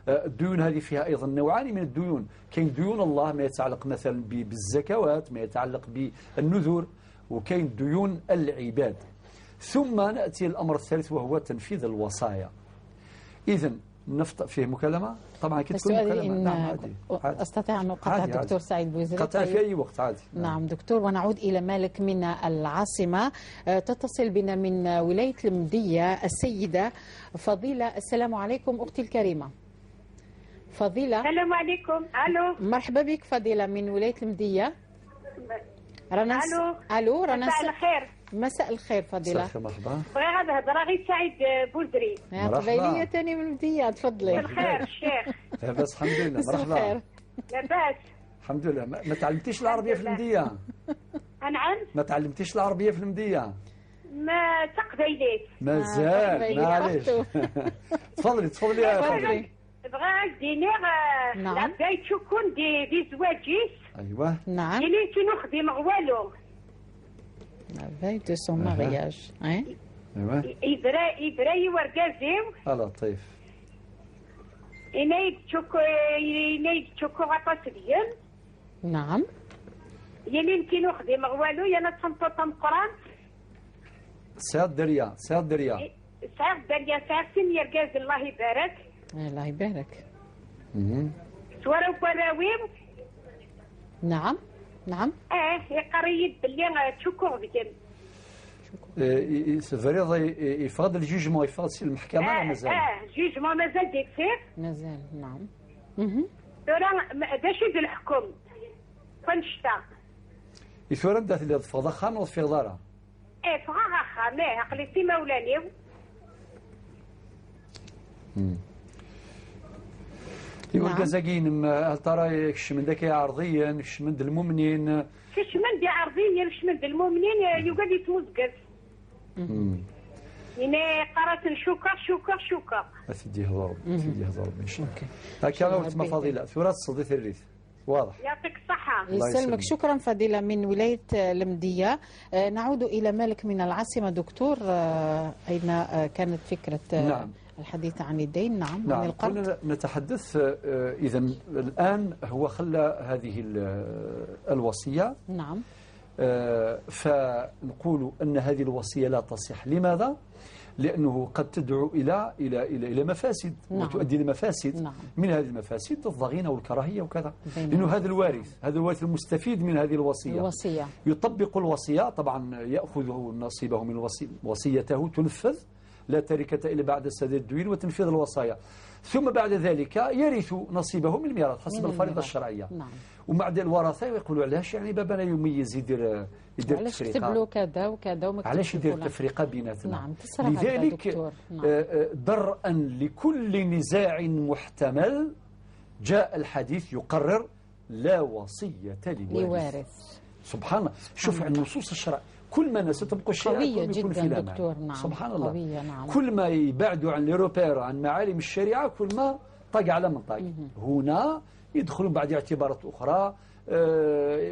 الديون هذه فيها أيضا نوعان من الديون، كاين ديون الله ما يتعلق مثلا بالزكوات، ما يتعلق بالنذور، وكاين ديون العباد. ثم نأتي الأمر الثالث وهو تنفيذ الوصايا. إذن نفط فيه مكالمة طبعا كي تكون مكالمة. نعم عادي. عادي. أستطيع أن أقاطع الدكتور سعيد بوزري؟ قطع في أي وقت عادي. نعم دكتور، ونعود إلى مالك من العاصمة. تتصل بنا من ولاية المدية السيدة فضيلة. السلام عليكم أختي الكريمة فضيلة. السلام عليكم. ألو، مرحبا بك فضيلة من ولاية المدية. رنا ألو. ألو رنا، مساء الخير. مساء الخير فضيلة. مساء الخير، مرحبا. بغي نهضر غير سعيد بوزري. قبيلية ثاني من المدية، تفضلي. مساء الخير الشيخ. لاباس الحمد لله، مرحبا. لاباس الحمد لله. ما تعلمتيش العربية في المدية؟ نعم. ما تعلمتيش العربية في المدية؟ ما تقبيليت. مازال، معليش. تفضلي تفضلي يا فضيلة. بغا دينير لاباي تشكون دي زواجيس. ايوه نعم. اللي تنخدم والو. La veille de son mariage. Hein? إبراهيم ورقازيو. لطيف. إنايد تشوكو غطاس ديال. نعم. يلي يمكن نخدم والو يانا تنطوطا مقران. سعد دريا، سعد دريا. سعد دريا، سعد سن يرقاز الله يبارك. الله يبارك. سوارو براويم. نعم نعم. يقريب باللي تشكر بكم. فريض يفرض ال jugement، يفرض المحكمة ولا مازال؟ jugement مازال ديكسير. مازال نعم. راه باش يدير الحكم فنشتا. يثورا دات اللي تفرض خان وفي دارها. فغا خان عقلي مولاني. ايوا الكازاكين هل ترى كشمن ذاك عرضيا كشمن المؤمنين؟ كشمن شمن دي عربية شمن دي المؤمنين يقعد يتمزقز. يعني قرات شكر شكر شكر. أتديه ضرب أتديه ضرب إن شاء الله. هكا قلت فضيلة ثلاث صديث الريث واضح. يعطيك الصحة. يسلمك. شكرا فضيلة من ولاية المدية. نعود إلى مالك من العاصمة. دكتور، أين كانت فكرة نعم. الحديث عن الدين؟ نعم, نعم. عن القرض. كنا نتحدث إذا الآن هو خلى هذه الوصية. نعم. فنقول أن هذه الوصية لا تصح. لماذا؟ لأنه قد تدعو إلى إلى إلى إلى مفاسد. نعم. وتؤدي لمفاسد. نعم. من هذه المفاسد الضغينة والكراهية وكذا. لأنه هذا الوارث، هذا الوارث المستفيد من هذه الوصية يطبق الوصية، طبعا يأخذ نصيبه من وصيته تنفذ، لا تركة إلا بعد سداد الديون وتنفيذ الوصايا، ثم بعد ذلك يرث نصيبه من الميراث حسب الفريضة الشرعية. نعم. وبعد الورثة يقولوا علاش يعني بابنا يميز يدير علاش كتب له كذا وكذا وما علاش يدير التفرقة بيناتنا. نعم. لذلك نعم. درءا لكل نزاع محتمل جاء الحديث يقرر لا وصية لوارث. سبحان الله. شوف النصوص الشرع كل ما الناس تبقوا الشريعة قوية يكون جدا في دكتور. نعم. سبحان الله. قوية. نعم. كل ما يبعدوا عن les repères، عن معالم الشريعة، كل ما طاق على من طاق. هنا يدخلون بعد اعتبارات أخرى،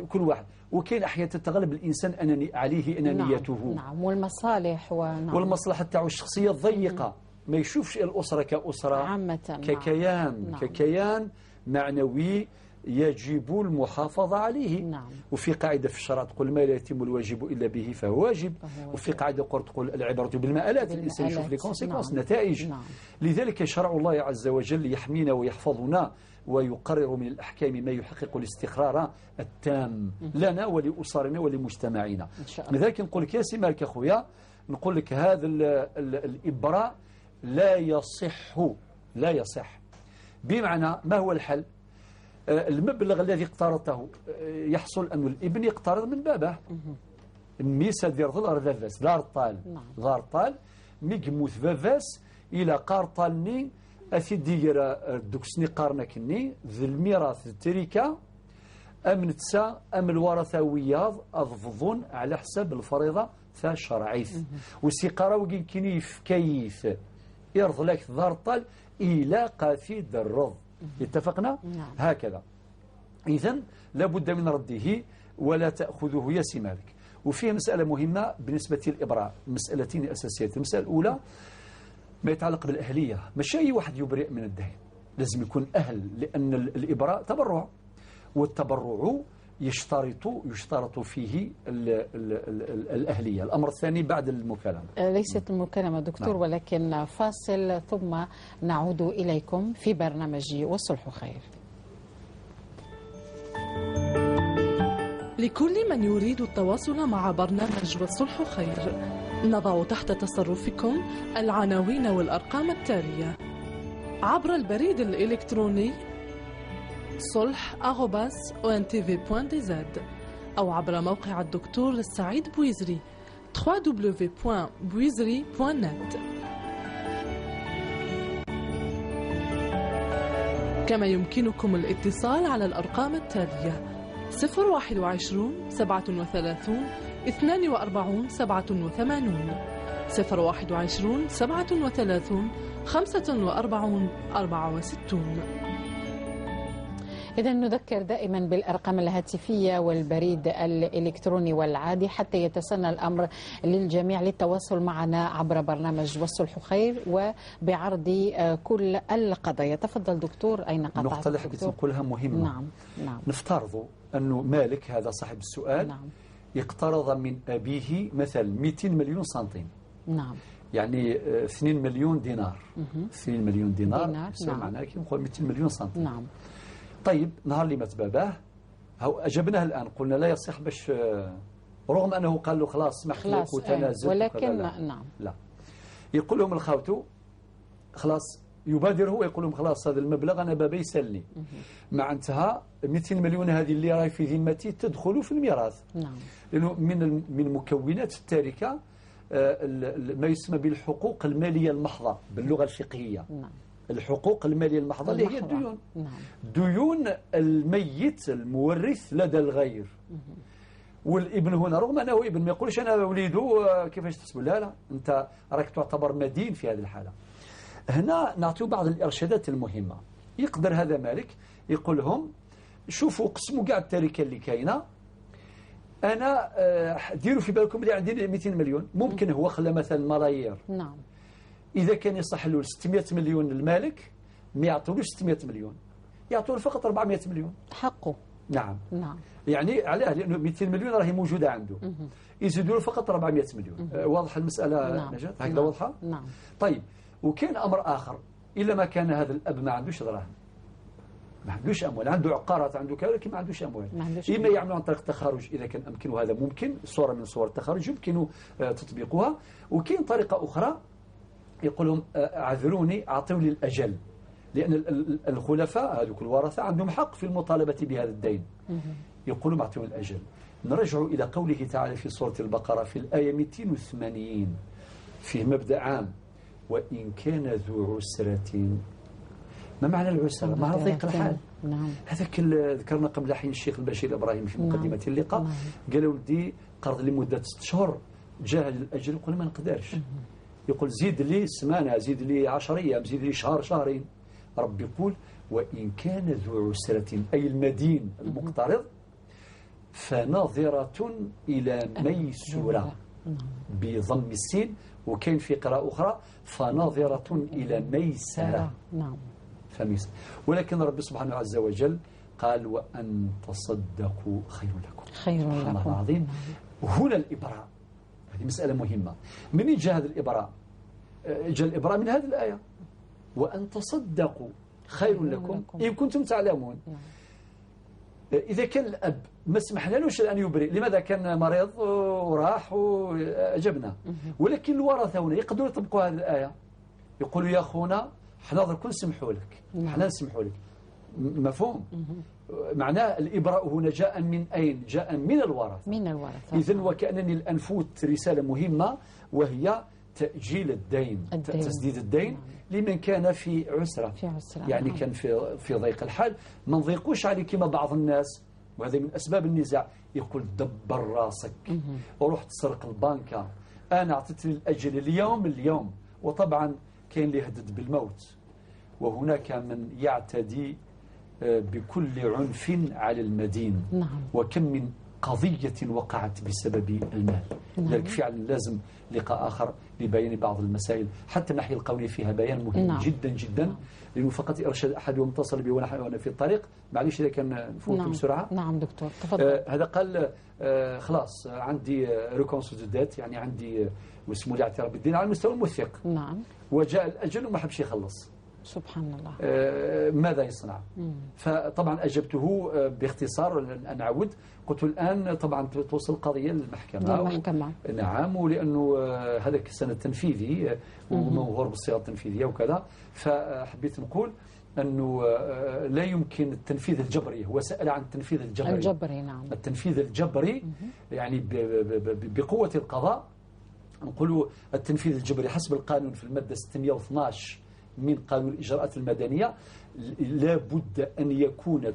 كل واحد. وكاين أحيانا تتغلب الإنسان أناني عليه أنانيته. نعم. نعم. والمصالح ونعم. والمصلحة تاعو الشخصية الضيقة، ما يشوفش الأسرة كأسرة عامة، ككيان. نعم. ككيان معنوي يجب المحافظة عليه. نعم. وفي قاعدة في الشرع تقول ما لا يتم الواجب إلا به فهو واجب. وفي قاعدة أخرى تقول العبرة بالمآلات، الإنسان يشوف les conséquences. نعم. نتائج. نعم. لذلك شرع الله عز وجل يحمينا ويحفظنا ويقرر من الأحكام ما يحقق الاستقرار التام لنا ولأسرنا ولمجتمعنا. لذلك نقول لك يا سي مالك أخويا، نقول لك هذا الإبراء لا يصح، لا يصح. بمعنى ما هو الحل؟ المبلغ الذي اقترضته يحصل أن الابن يقترض من بابه. ميسا دير ظل فافاس دار طال. دار طال ميكموت فافاس إلى قارطالني أثي دير دوكسني قارنكني ذي الميراث التركة أم نتسا أم الورثة وياض أضفضون على حساب الفريضة ثا شرعيث. وسيقارا وكين كيني يفكيث يرض لك دار طال إلى قافي الرض. اتفقنا؟ نعم. هكذا. إذن لابد من رده ولا تأخذه يا سي مالك. وفيه مسألة مهمة بالنسبة للإبراء، مسألتين أساسيتين. المسألة الأولى ما يتعلق بالأهلية، مش أي واحد يبرئ من الدين، لازم يكون أهل، لأن الإبراء تبرع، والتبرع يشترط فيه ال ال ال الأهلية. الأمر الثاني بعد المكالمة. ليست المكالمة دكتور. نعم. ولكن فاصل ثم نعود إليكم في برنامج والصلح خير. لكل من يريد التواصل مع برنامج والصلح خير، نضع تحت تصرفكم العناوين والأرقام التالية عبر البريد الإلكتروني solh@ontv.dz أو عبر موقع الدكتور السعيد بويزري www.bouizri.net. كما يمكنكم الاتصال على الأرقام التالية 021 37 42 87 021 37 45 64. إذا نذكر دائما بالأرقام الهاتفية والبريد الإلكتروني والعادي حتى يتسنى الأمر للجميع للتواصل معنا عبر برنامج والصلح خير وبعرض كل القضايا. تفضل دكتور، أين قطعت؟ النقطة اللي حبيت نقولها مهمة. نعم. نعم. نفترض أنه مالك هذا صاحب السؤال. نعم. اقترض من أبيه مثلا 200 مليون سنتيم. نعم. يعني 2 مليون دينار. 2 مليون دينار. نعم. معناها كي نقول 200 مليون سنتيم. نعم. طيب نهار اللي مات باباه أجبناه الآن، قلنا لا يصح باش، رغم أنه قال له خلاص سمحت لك وتنازلت، ولكن لا. نعم. لا، يقول لهم الخاوتو خلاص، يبادر هو يقول لهم خلاص هذا المبلغ أنا بابا يسلني، معناتها 200 مليون هذه اللي راهي في ذمتي تدخل في الميراث. نعم. لأنه من مكونات التركة ما يسمى بالحقوق المالية المحضة باللغة الفقهية. نعم. الحقوق المالية المحضة اللي هي الديون. نعم. ديون الميت المورث لدى الغير. والابن هنا رغم انه ابن ما يقولش انا وليده كيفاش تحسبوا، لا لا، انت راك تعتبر مدين في هذه الحالة. هنا نعطيو بعض الارشادات المهمة. يقدر هذا مالك يقول لهم شوفوا قسموا كاع التركة اللي كاينه، انا ديروا في بالكم اللي عندي 200 مليون، ممكن هو خلى مثلا ملايير. نعم. اذا كان يصح له 600 مليون للمالك ما يعطولوش 600 مليون، يعطوه فقط 400 مليون حقه. نعم. نعم. يعني علاه؟ لانه 200 مليون راهي موجودة عنده، يزيدوا له فقط 400 مليون. واضح المسالة؟ نعم. نجاة؟ هكذا. نعم. واضحة؟ نعم. طيب، وكاين امر اخر، الا ما كان هذا الاب ما عندوش دراهم، ما عندوش اموال، عنده عقارات، عنده كذا، لكن ما عندوش اموال، ما عندوش. اما يعملوا عن طريق التخارج اذا كان امكن، وهذا ممكن، صوره من صور التخارج يمكن تطبيقها. وكاين طريقه اخرى يقول لهم اعذروني، اعطوني الاجل، لان الخلفاء هذوك الورثة عندهم حق في المطالبة بهذا الدين، يقولوا اعطوني الاجل. نرجع الى قوله تعالى في سورة البقرة في الايه 280، فيه مبدا عام: وان كان ذو عسره. ما معنى العسرة؟ معنى ضيق الحال. نعم. هذاك ذكرنا قبل حين الشيخ البشير ابراهيم في مقدمه اللقاء. قال ولدي قرض لمدة 6 شهور، جاء الاجل، يقول ما نقدرش، يقول زيد لي سمانه، زيد لي 10 ايام، زيد لي شهر، شهرين. رب يقول وان كان ذو عسره، اي المدين المقترض، فناظرة إلى ميسورة بضم السين، وكاين في قراءة أخرى فناظرة إلى ميسرة. نعم. فميسرة. ولكن رب سبحانه عز وجل قال وأن تصدقوا خير لكم. خير سبحان الله لكم. العظيم. هنا الإبراء، هذه مسألة مهمة. منين جاء هذا الإبراء؟ جاء الإبراء من هذه الآية: وأن تصدقوا خير لكم إن كنتم تعلمون. إذا كان الأب ما سمحنا لوش أن يبرئ، لماذا؟ كان مريض وراح وأجبنا. ولكن الورثة هنا يقدروا يطبقوا هذه الآية، يقولوا يا أخونا حنا درك نسمحوا لك، حنا نسمحوا لك. مفهوم؟ معناه الإبراء هنا جاء من أين؟ جاء من الورثة. من الورثة. إذن وكأنني الآن فوت رسالة مهمة، وهي تأجيل الدين، تسديد الدين. لمن كان في عسرة، في عسرة. يعني كان في ضيق الحال، ما نضيقوش عليه كما بعض الناس، وهذا من أسباب النزاع، يقول دبر راسك وروح تسرق البنكة، أنا أعطيتني الأجل اليوم اليوم. وطبعا كاين اللي يهدد بالموت، وهناك من يعتدي بكل عنف على المدين. وكم من قضية وقعت بسبب المال. لذلك فعلا لازم لقاء آخر لبيان بعض المسائل، حتى الناحية القولية فيها بيان مهم جدا جدا. لأنه فقط إرشاد أحدهم اتصل بي وأنا في الطريق، معليش إذا كان نفوت بسرعة. نعم دكتور، تفضل. هذا قال خلاص عندي reconnaissance de dette، يعني عندي واسمه الاعتراف بالدين على المستوى الموثق. وجاء الأجل وما حبش يخلص. سبحان الله. ماذا يصنع؟ فطبعا أجبته باختصار أن أعود، قلت الآن طبعا توصل القضية للمحكمة. للمحكمة. نعم، ولأنه هذاك السند التنفيذي وموهور بالصيغة التنفيذية وكذا، فحبيت نقول أنه لا يمكن التنفيذ الجبري. هو سأل عن التنفيذ الجبري. الجبري، نعم. التنفيذ الجبري يعني بقوة القضاء. نقول التنفيذ الجبري حسب القانون في المادة 612 من قانون الإجراءات المدنية، لا بد أن يكون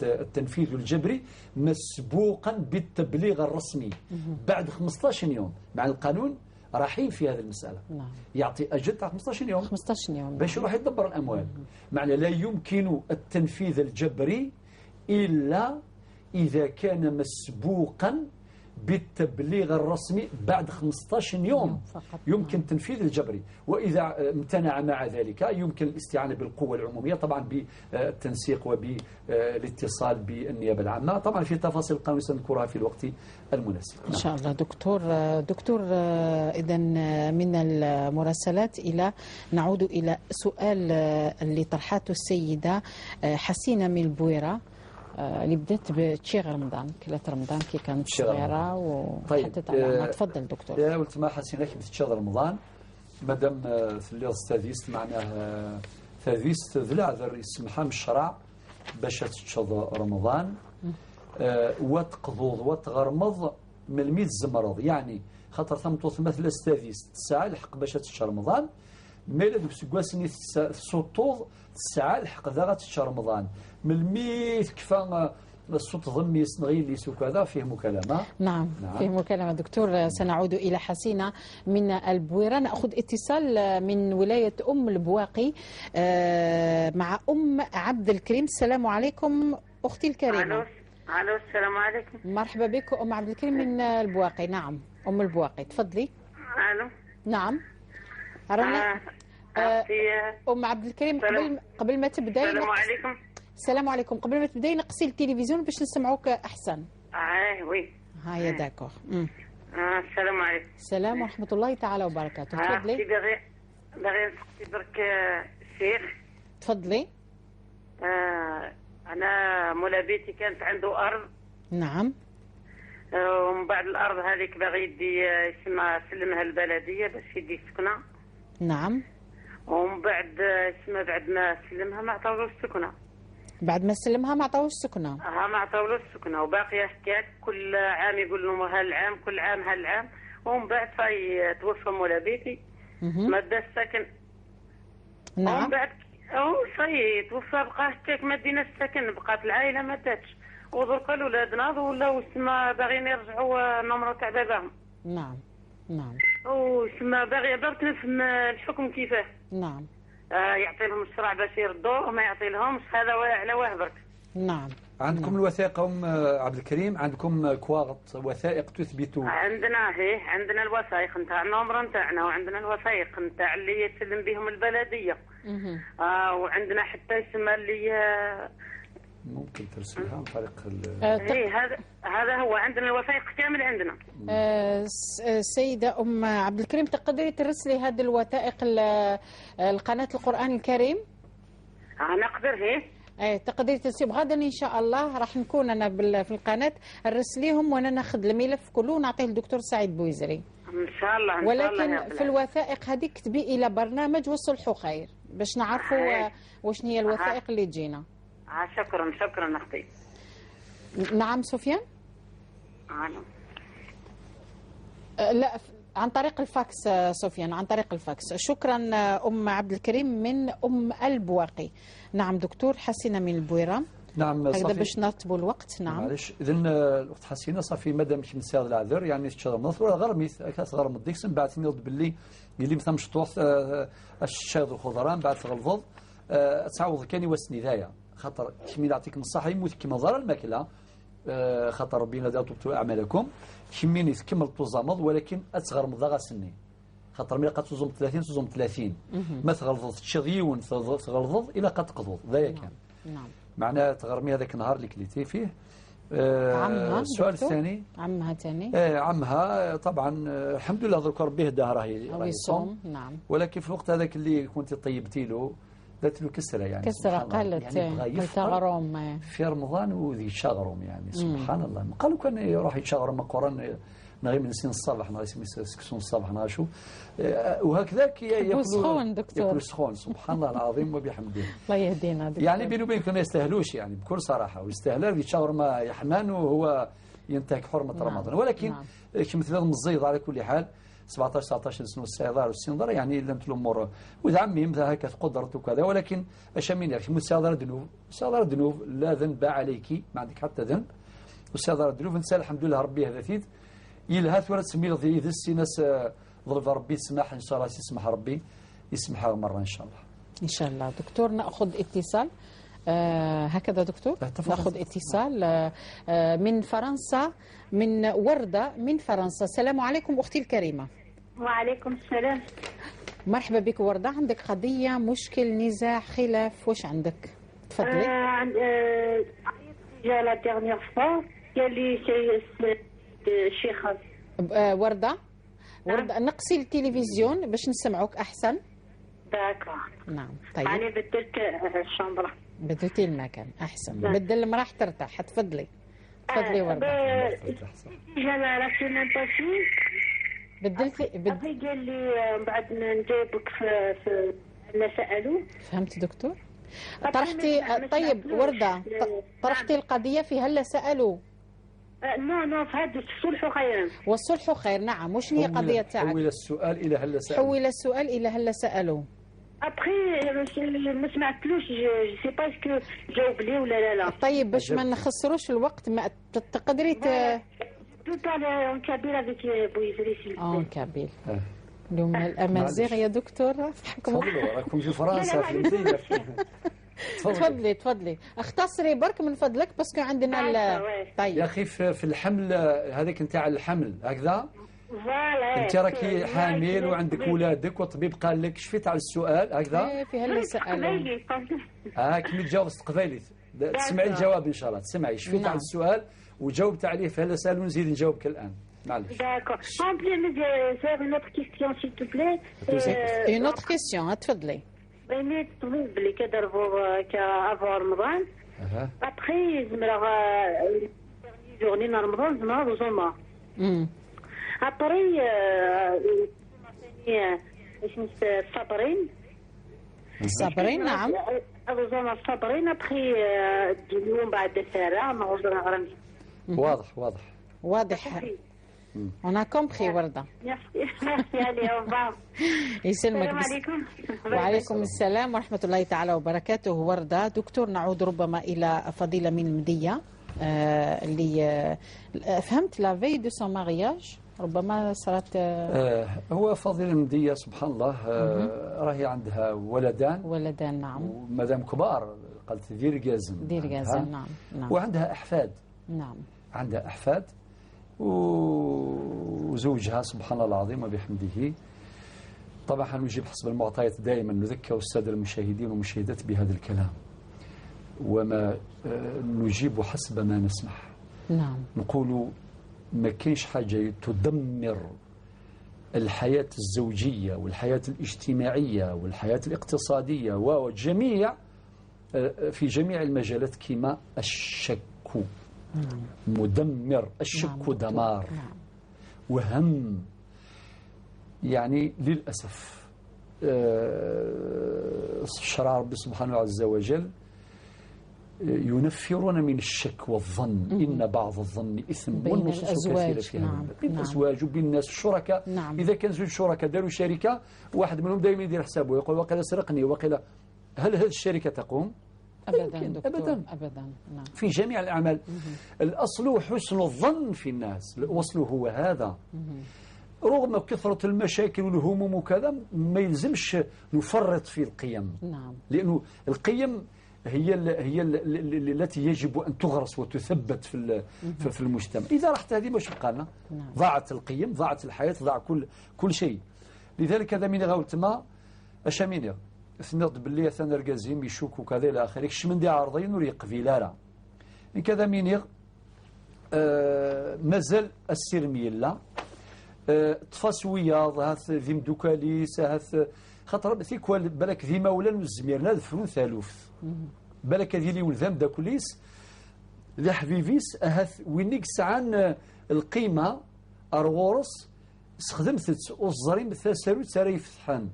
التنفيذ الجبري مسبوقا بالتبليغ الرسمي بعد 15 يوم. مع القانون راحين في هذه المسألة. يعطي أجل تاع 15 يوم. 15 يوم. باش يروح يدبر الأموال. معنى لا يمكن التنفيذ الجبري إلا إذا كان مسبوقا بالتبليغ الرسمي بعد 15 يوم فقط. يمكن التنفيذ الجبري، وإذا امتنع مع ذلك يمكن الاستعانة بالقوة العمومية، طبعا بالتنسيق وبالاتصال بالنيابة العامة. طبعا في تفاصيل القانون سنذكرها في الوقت المناسب. إن شاء الله دكتور. دكتور، إذا من المراسلات إلى نعود إلى سؤال اللي طرحته السيدة حسينة من البويرة، اللي بدات بتشيغ رمضان، كلات رمضان كي كانت تشيغ رمضان. صغيرة وحطت طيب، على تفضل دكتور. يا ولد ما حسينا كي تشيغ رمضان، مادام في ثاديست، معناه ثاديست ذي العذر يسمحها من الشرع باش تشض رمضان، وتقضوض وتغرمض من الميت زمرض، يعني خاطر ثمطوط مثل ستاديست تسعة الحق باش تشهر رمضان، ميلا دوك سكواسني تسوطوض تسعة الحق ذا غتشهر رمضان من الميت كفا الصوت ضمي يسنغي اللي وكذا فيه مكالمة. نعم. نعم فيه مكالمة دكتور. سنعود إلى حسينة من البويرة. نأخذ اتصال من ولاية أم البواقي مع أم عبد الكريم. السلام عليكم أختي الكريمة. ألو السلام عليكم. مرحبا بك أم عبد الكريم من البواقي. نعم أم البواقي تفضلي. ألو. نعم رانا أم عبد الكريم قبل ما تبداي. السلام عليكم. السلام عليكم. قبل ما تبداي نقصي التلفزيون باش نسمعوك احسن. oui هيا d'accord. السلام عليكم. السلام ورحمة الله تعالى وبركاته. تفضلي. باغي نسقسي برك الشيخ. تفضلي. انا مولا بيتي كانت عنده ارض. نعم. ومن بعد الارض هذيك باغي يدي يسمى سلمها البلدية باش يدي سكنه. نعم. ومن بعد يسمى بعد ما سلمها ما عطاولوش السكنة. بعد ما سلمها ما عطاوش السكنة. ما عطاولوش السكنة وباقيه حكاية كل عام يقول لهم هالعام كل عام هالعام، ومن بعد فاي توفى مولا بيتي ما دا السكن. نعم. ومن بعد صاي توفى بقى حكاك ما دينا السكن، بقات العائلة ما داتش، ودركا الاولاد ناضوا ولاو تما باغيين يرجعوا ال numéro تاع باباهم. نعم نعم. وتما باغية برك نفهم الحكم كيفاه. نعم. يعطي لهم الشرع باش يردوه وما يعطي لهمش، هذا على واه برك. نعم. عندكم. نعم. الوثائق ام عبد الكريم، عندكم كواغط وثائق تثبت؟ عندنا هي عندنا الوثائق نتاع ال numéro نتاعنا، وعندنا الوثائق نتاع اللي يسلم بهم البلدية. وعندنا حتى يسمى اللي ممكن ترسلها عن طريق إيه هذا هو، عندنا الوثائق كامل عندنا. السيدة أم عبد الكريم تقدري ترسلي هذه الوثائق القناة القرآن الكريم؟ نقدر هي. ايه تقدري ترسلي غدا إن شاء الله، راح نكون أنا في القناة نرسليهم وأنا ناخذ الملف كله ونعطيه للدكتور سعيد بويزري. إن شاء الله. إن ولكن شاء الله. في الوثائق هذه كتبي إلى برنامج والصلح خير باش نعرفوا واش هي الوثائق اللي تجينا. شكرا شكرا اختي. نعم سفيان. لا عن طريق الفاكس سفيان، عن طريق الفاكس. شكرا ام عبد الكريم من ام البواقي. نعم دكتور حسينه من البويره. نعم هكذا باش نرتبوا الوقت. نعم معليش. اذا الاخت حسينه صافي مادام مش مساعد العذر يعني تشرب ولا غرميت غرم ديك من بعد تنوض باللي اللي مثلا مشطوح الشايض الخضران بعد تغلظ تعوض كان يوسني ذايا خاطر كمي يعطيك الصحة يموت كيما ضرر الماكلة خاطر ربي لا تبطلوا اعمالكم كميني تكمل توزامض ولكن اتغرم ضغا سني خاطر ملي قد تزوم 30 تزوم 30 ما تغلظ تشغيون تغلظ الى قد تقضض ذايا كان. نعم. معناها تغرمي هذاك النهار اللي كليتي فيه. عمها السؤال الثاني. عمها ثاني. عمها طبعا الحمد لله درك ربي هداه راهي يصوم. نعم. ولكن في الوقت هذاك اللي كنت طيبتي له درت له كسره يعني كسره قالت يعني غروم في رمضان وذي شغروم يعني سبحان الله. قالوا كان يروح يتشغرم قران نغير من سن الصباح نغير سكسون الصباح نغاشو وهكذاك ياكلوا سخون دكتور، ياكلوا سخون سبحان الله العظيم وبحمده. الله يهدينا دكتور. يعني بيني وبينك ما يستاهلوش يعني بكل صراحة، ويستاهل يتشاور ما يحمان وهو ينتهك حرمه. نعم. رمضان ولكن. نعم. كمثل مزيض على كل حال 17 19 سنة السيدار والسندر يعني لم الامور وذا عمي مثل هكا قدرت وكذا، ولكن اشمين يعني السيدار دنوب، السيدار دنوب لا ذنب عليك، ما عندك حتى ذنب. والسيدار دنوب نسال الحمد لله ربي هذا ثيد يلها ثورة تسمي ذي السي ناس ضرب ربي سمح ان شاء الله يسمح ربي يسمحها مرة ان شاء الله. ان شاء الله دكتور. ناخذ اتصال هكذا دكتور، ناخذ اتصال من فرنسا، من وردة من فرنسا. السلام عليكم اختي الكريمة. وعليكم السلام. مرحبا بك وردة. عندك قضية، مشكل، نزاع، خلاف، واش عندك؟ تفضلي. déjà la dernière fois قال لي الشيخ وردة. وردة نقصي التلفزيون باش نسمعوك أحسن. d'accord. نعم طيب. أنا بدلت ال chambre. بدلتي المكان أحسن. بدل المراح ترتاح. تفضلي. تفضلي وردة. déjà la semaine passée بدلتي قال لي بعد نجاوبك في ما سألوا. فهمت دكتور؟ طرحتي طيب وردة طرحتي القضية في هل سألوا؟ non non في هذا الصلح خير. والصلح خير. نعم. وش هي القضية تاعك؟ حول السؤال إلى هل سألوا. حول السؤال إلى هل سألوا. après ما سمعتلوش، je sais pas est-ce que جاوب لي ولا لا لا. طيب باش ما نخسروش الوقت، ما تقدري tout en kabyle avec بويزري. en kabyle. اليوم الامازيغ يا دكتور. تفضلوا، راكم في فرنسا في المدينه. تفضلي تفضلي، اختصري برك من فضلك parce que عندنا. طيب يا اخي، في الحمل هذاك نتاع الحمل هكذا، voilà. انت راكي حامل وعندك ولادك والطبيب قال لك، شفيت على السؤال هكذا؟ ايه، في هل سألوا كمي تجاوب قبايلي، تسمعي الجواب ان شاء الله، تسمعي. شفيت على السؤال وجاوبت عليه، فهل سألوا نزيد نجاوبك الان، معليش. D'accord. En plus, j'ai une autre question, s'il te plaît. Une autre question, تفضلي. بغيت الطبيب اللي كضربوا avant رمضان، après زمرا journée رمضان زمرا وزوما، après الصابرين. الصابرين، نعم. زوما الصابرين، après اليوم بعد سارة ما. واضح واضح. واضح، on a compris وردة. merci merci، allez، au revoir. يسلمك. السلام عليكم. وعليكم السلام ورحمة الله تعالى وبركاته وردة. دكتور، نعود ربما إلى فضيلة من المدية اللي فهمت la veille de son mariage ربما صارت. هو فضيلة المدية، سبحان الله، راهي عندها ولدان. ولدان، نعم. ومادام كبار، قالت دير دير جازم، نعم. وعندها أحفاد. عندها أحفاد وزوجها، سبحان الله العظيم وبحمده. طبعا نجيب حسب المعطيات، دائما نذكر السادة المشاهدين والمشاهدات بهذا الكلام، وما نجيب حسب ما نسمح. نقول ما كاينش حاجة تدمر الحياة الزوجية والحياة الاجتماعية والحياة الاقتصادية وجميع في جميع المجالات كما الشك. مدمر الشك. دمار وهم. يعني للأسف شرع ربي سبحانه عز وجل ينفرون من الشك والظن، إن بعض الظن إثم. بين والنصوص الأزواج. كثيرة في هذا بين الأزواج وبين الناس الشركاء. إذا كان زوج شركاء داروا شركة، واحد منهم دائما يدير حسابه، يقول وقيل سرقني وقيل، هل هذه الشركة تقوم؟ أبدا. يمكن. دكتور. أبدا. أبدا، نعم. في جميع الأعمال الأصل حسن الظن في الناس، الأصل هو هذا. رغم كثرة المشاكل والهموم وكذا، ما يلزمش نفرط في القيم، لأنه القيم هي التي يجب أن تغرس وتثبت في المجتمع. إذا راحت هذه واش بقى لنا؟ ضاعت القيم، ضاعت الحياة، ضاع كل شيء. لذلك هذا من غاوت ما أشاميني ثنض باللي ثان ركازيم يشوك وكذا إلى آخره، كش من دي عرضين وري قبيلة راه إن كذا مينيغ مازال السير ميلا طفاس وياض هاث ذي مدوكاليس هاث خاطر ثيكوال بالك ذي مولان والزميرنا ذفرون ثالوث بالك ذي لي ولذام داكوليس ذا حبيبيس هاث وينيك سعان القيمة أرغورس استخدمت والزريم ثاسارو تساري يفتحان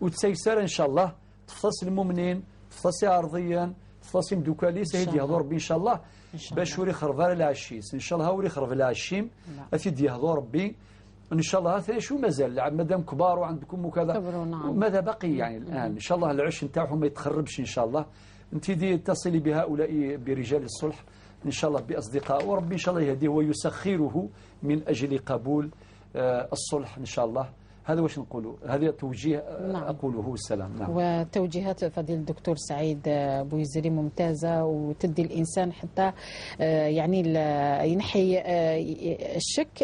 وتسيسر إن شاء الله تفتص المؤمنين، تفتص أرضيا، تفتص مدوكاليس إن شاء هيدي الله. يهضر ربي إن شاء الله إن شاء باش الله. وري خرفار العشيس إن شاء الله وري خرف العشيم أثيد يهضر ربي إن شاء الله. هذا شو مازال مادام كبار وعندكم وكذا كبروا، نعم. ماذا بقي يعني الآن إن شاء الله العش نتاعهم ما يتخربش إن شاء الله. أنت دي اتصلي بهؤلاء برجال الصلح إن شاء الله، بأصدقاء، وربي إن شاء الله يهديه ويسخره من أجل قبول الصلح إن شاء الله. هذا واش نقولوا، هذا توجيه أقوله والسلام. نعم. وتوجيهات فضيلة الدكتور سعيد بويزري ممتازة وتدي الإنسان حتى يعني ينحي الشك،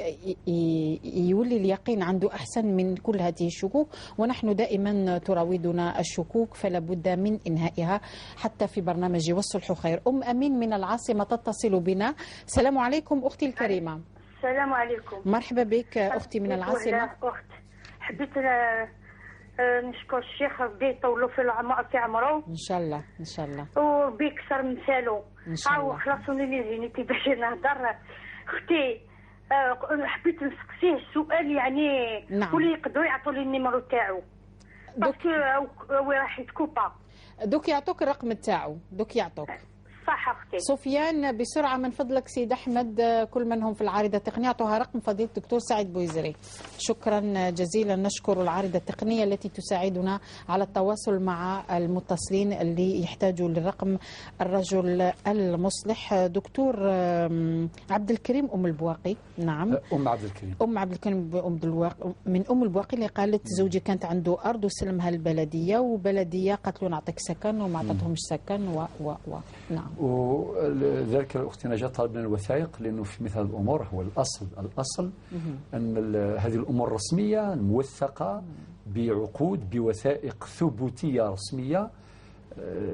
يولي اليقين عنده أحسن من كل هذه الشكوك. ونحن دائما تراودنا الشكوك فلا بد من إنهائها حتى في برنامج والصلح خير. أم أمين من العاصمة تتصل بنا. السلام عليكم أختي الكريمة. السلام عليكم. مرحبا بك أختي من العاصمة. أخت، حبيت نشكر الشيخ، ربي يطولو في عمره. إن شاء الله إن شاء الله. وربي يكثر من مثالو. إن شاء الله. خلاصوني les unités باش نهضر. أختي، حبيت نسقسيه السؤال يعني واللي يقدروا يعطوا لي ال numéro تاعو parce que هو راح يتكوبا. دوك يعطوك الرقم تاعو، دوك يعطوك. صح اختي. سفيان بسرعة من فضلك سيد احمد، كل من هم في العارضة التقنية اعطوها رقم فضيلة الدكتور سعيد بويزري. شكرا جزيلا، نشكر العارضة التقنية التي تساعدنا على التواصل مع المتصلين اللي يحتاجوا للرقم الرجل المصلح. دكتور عبد الكريم ام البواقي. نعم، ام عبد الكريم، ام عبد الكريم من ام البواقي اللي قالت زوجي كانت عنده ارض وسلمها للبلديه، وبلديه قالت له نعطيك سكن وما عطتهمش سكن و و و نعم. وذلك اختي نجاة طلبنا الوثائق، لانه في مثل الامور هو الاصل، الاصل ان هذه الامور الرسمية الموثقه بعقود بوثائق ثبوتية رسمية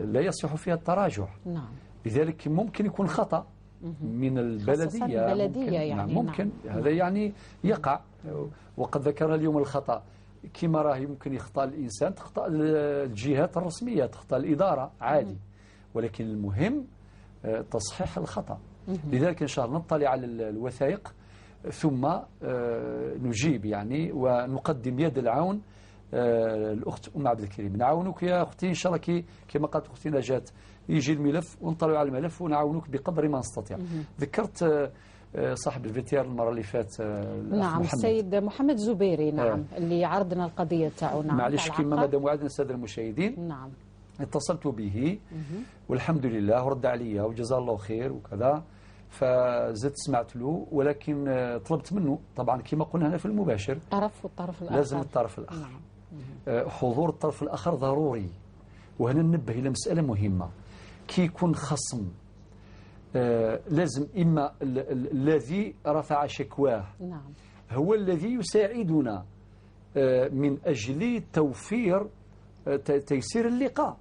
لا يصح فيها التراجع. نعم. لذلك ممكن يكون خطأ من البلدية، البلدية ممكن يعني. نعم ممكن. نعم. هذا يعني يقع، وقد ذكرنا اليوم الخطأ كما راه يمكن يخطأ الإنسان، تخطأ الجهات الرسمية، تخطأ الإدارة عادي، ولكن المهم تصحيح الخطأ. لذلك إن شاء الله نطلع على الوثائق ثم نجيب يعني ونقدم يد العون الأخت أم عبد الكريم. نعاونك يا أختي إن شاء الله، كما قالت أختي نجاة يجي الملف ونطلع على الملف ونعاونك بقدر ما نستطيع. ذكرت صاحب الفيتير المرة اللي فات، نعم السيد محمد زبيري. نعم اللي عرضنا القضية تاعو. نعم معليش كما مادام وعدنا السادة المشاهدين. نعم اتصلت به والحمد لله رد عليا وجزاه الله خير وكذا، فزدت سمعت له، ولكن طلبت منه طبعا كما قلنا هنا في المباشر طرف والطرف الآخر، لازم الطرف الآخر. نعم. حضور الطرف الآخر ضروري. وهنا ننبه إلى مسألة مهمة، كي يكون خصم لازم إما الذي رفع شكواه نعم هو الذي يساعدنا من أجل توفير تيسير اللقاء.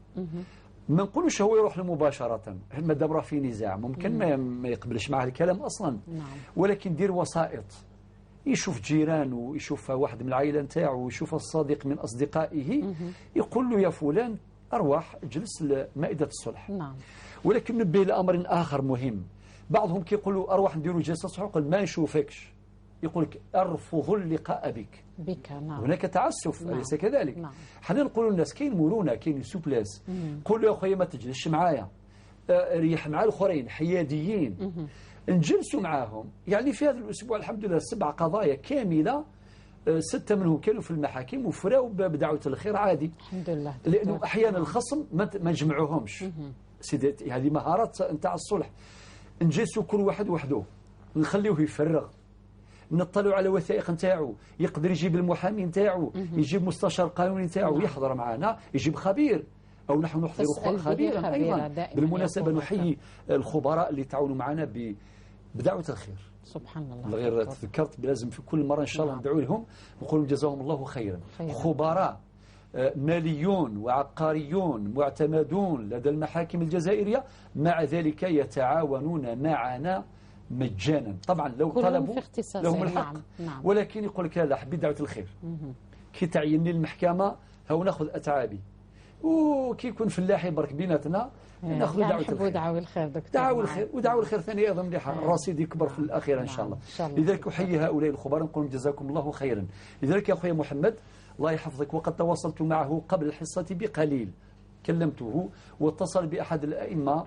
ما نقولوش هو يروح له مباشرة مادام راه في نزاع، ممكن ما يقبلش معه الكلام أصلا. نعم. ولكن دير وسائط، يشوف جيرانه، يشوف واحد من العائلة نتاعو، يشوف الصديق من أصدقائه، يقول له يا فلان أرواح اجلس لمائدة الصلح. نعم. ولكن نبه لأمر آخر مهم، بعضهم كيقولوا أرواح نديروا جلسة صلح، يقول ما نشوفكش، يقول لك أرفض اللقاء بك. نعم. هناك تعسف. نعم. أليس كذلك؟ نعم. حنا نقولوا للناس كاين مرونة، كاين souplesse، قول له يا خويا ما تجلسش معايا، ريح مع الآخرين حياديين، نجلسوا معاهم. يعني في هذا الأسبوع الحمد لله 7 قضايا كاملة، 6 منهم كانوا في المحاكم وفراوا بدعوة الخير عادي الحمد لله. لأنه أحيانا الخصم ما نجمعوهمش، سيدي هذه مهارات نتاع الصلح، نجلسوا كل واحد وحده، نخليوه يفرغ، نطلعوا على وثائق نتاعو، يقدر يجيب المحامي نتاعو، يجيب مستشار قانوني نتاعو يحضر معنا، يجيب خبير أو نحن نحضر خبيرا أيضا. بالمناسبة نحيي الخبراء اللي تعاونوا معنا بدعوة الخير. سبحان الله. غير تذكرت لازم في كل مرة إن شاء الله ندعو لهم نقول جزاهم الله خيرا. خبراء ماليون وعقاريون معتمدون لدى المحاكم الجزائرية، مع ذلك يتعاونون معنا مجانا. طبعا لو طلبوا لهم الحق. نعم. نعم. ولكن يقول لك لا حبيت دعوة الخير، كي تعينني المحكمة هاو ناخذ أتعابي، وكي يكون فلاحي برك بيناتنا ناخذ دعوة الخير. دعوة الخير دكتور. دعوة الخير، ودعوة الخير ثانية أيضا مليحة، الرصيد يكبر في الأخير إن شاء الله. لذلك أحيي هؤلاء الخبراء نقول جزاكم الله خيرا. لذلك يا أخوي محمد الله يحفظك، وقد تواصلت معه قبل الحصة بقليل، كلمته واتصل بأحد الأئمة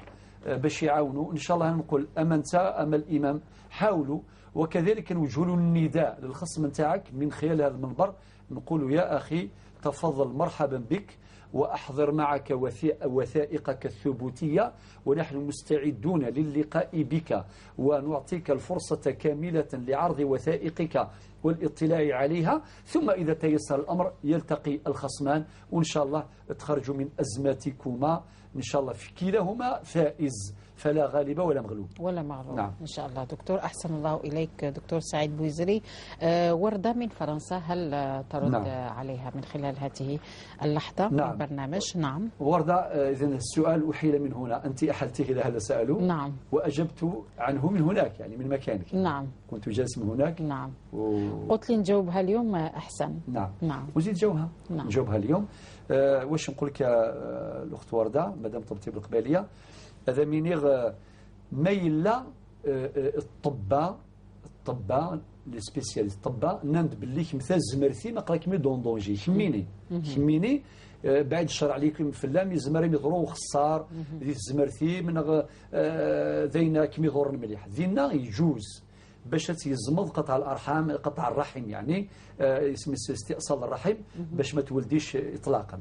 باش يعاونوا إن شاء الله. نقول أما أنت أما الإمام حاولوا، وكذلك نوجه له النداء للخصم نتاعك من خلال هذا المنبر، نقول يا أخي تفضل مرحبا بك، وأحضر معك وثائقك الثبوتية، ونحن مستعدون للقاء بك، ونعطيك الفرصة كاملة لعرض وثائقك والاطلاع عليها، ثم إذا تيسر الأمر يلتقي الخصمان، وإن شاء الله تخرجوا من أزمتكما إن شاء الله في كلاهما فائز، فلا غالب ولا مغلوب. ولا مغلوب. نعم. إن شاء الله دكتور. أحسن الله إليك دكتور سعيد بويزري. وردة من فرنسا، هل ترد نعم. عليها من خلال هذه اللحظة؟ نعم. البرنامج؟ نعم. وردة، إذن السؤال أحيل من هنا، أنت أحلته إلى هذا سألوا. نعم. وأجبت عنه من هناك، يعني من مكانك. نعم. كنت جالس من هناك. نعم. قلت لي نجاوبها اليوم أحسن. نعم. نعم. وزيد جاوبها. نعم. نجاوبها اليوم. واش نقول لك الأخت وردة مادام طبتي بالقبالية، هذا مينيغ ميلا الطبة الطباء les spécialistes الطباء نند باللي مثال زمرتي ما قراك mais en danger كميني كميني بعد الشرع عليكم في اللام يزمر يضرو خسار ذي زمرتي من ذينا كمي يضر مليح ذينا يجوز باش تيزمض قطع الارحام قطع الرحم يعني اسمه استئصال الرحم باش ما تولديش اطلاقا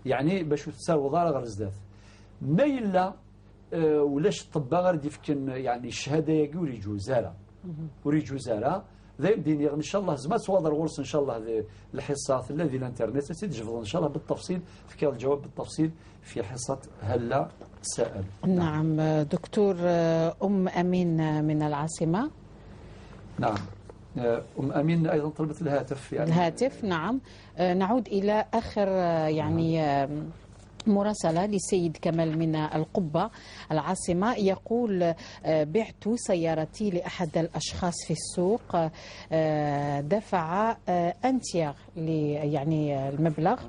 يعني باش تساوي ضار غير زداف ما الا ولاش الطباء غير يفكن يعني الشهادة يقول يجوز وريجو زارا ذا يبديني ان شاء الله زما تواضر غرس ان شاء الله الحصة الذي الانترنت تجفض ان شاء الله بالتفصيل في الجواب بالتفصيل في حصة هلا سأل. نعم دكتور، ام امين من العاصمة. نعم ام امين ايضا طلبت الهاتف يعني الهاتف. نعم نعود الى اخر يعني مراسلة لسيد كمال من القبة العاصمة، يقول بعت سيارتي لأحد الأشخاص في السوق، دفع un tiers يعني المبلغ،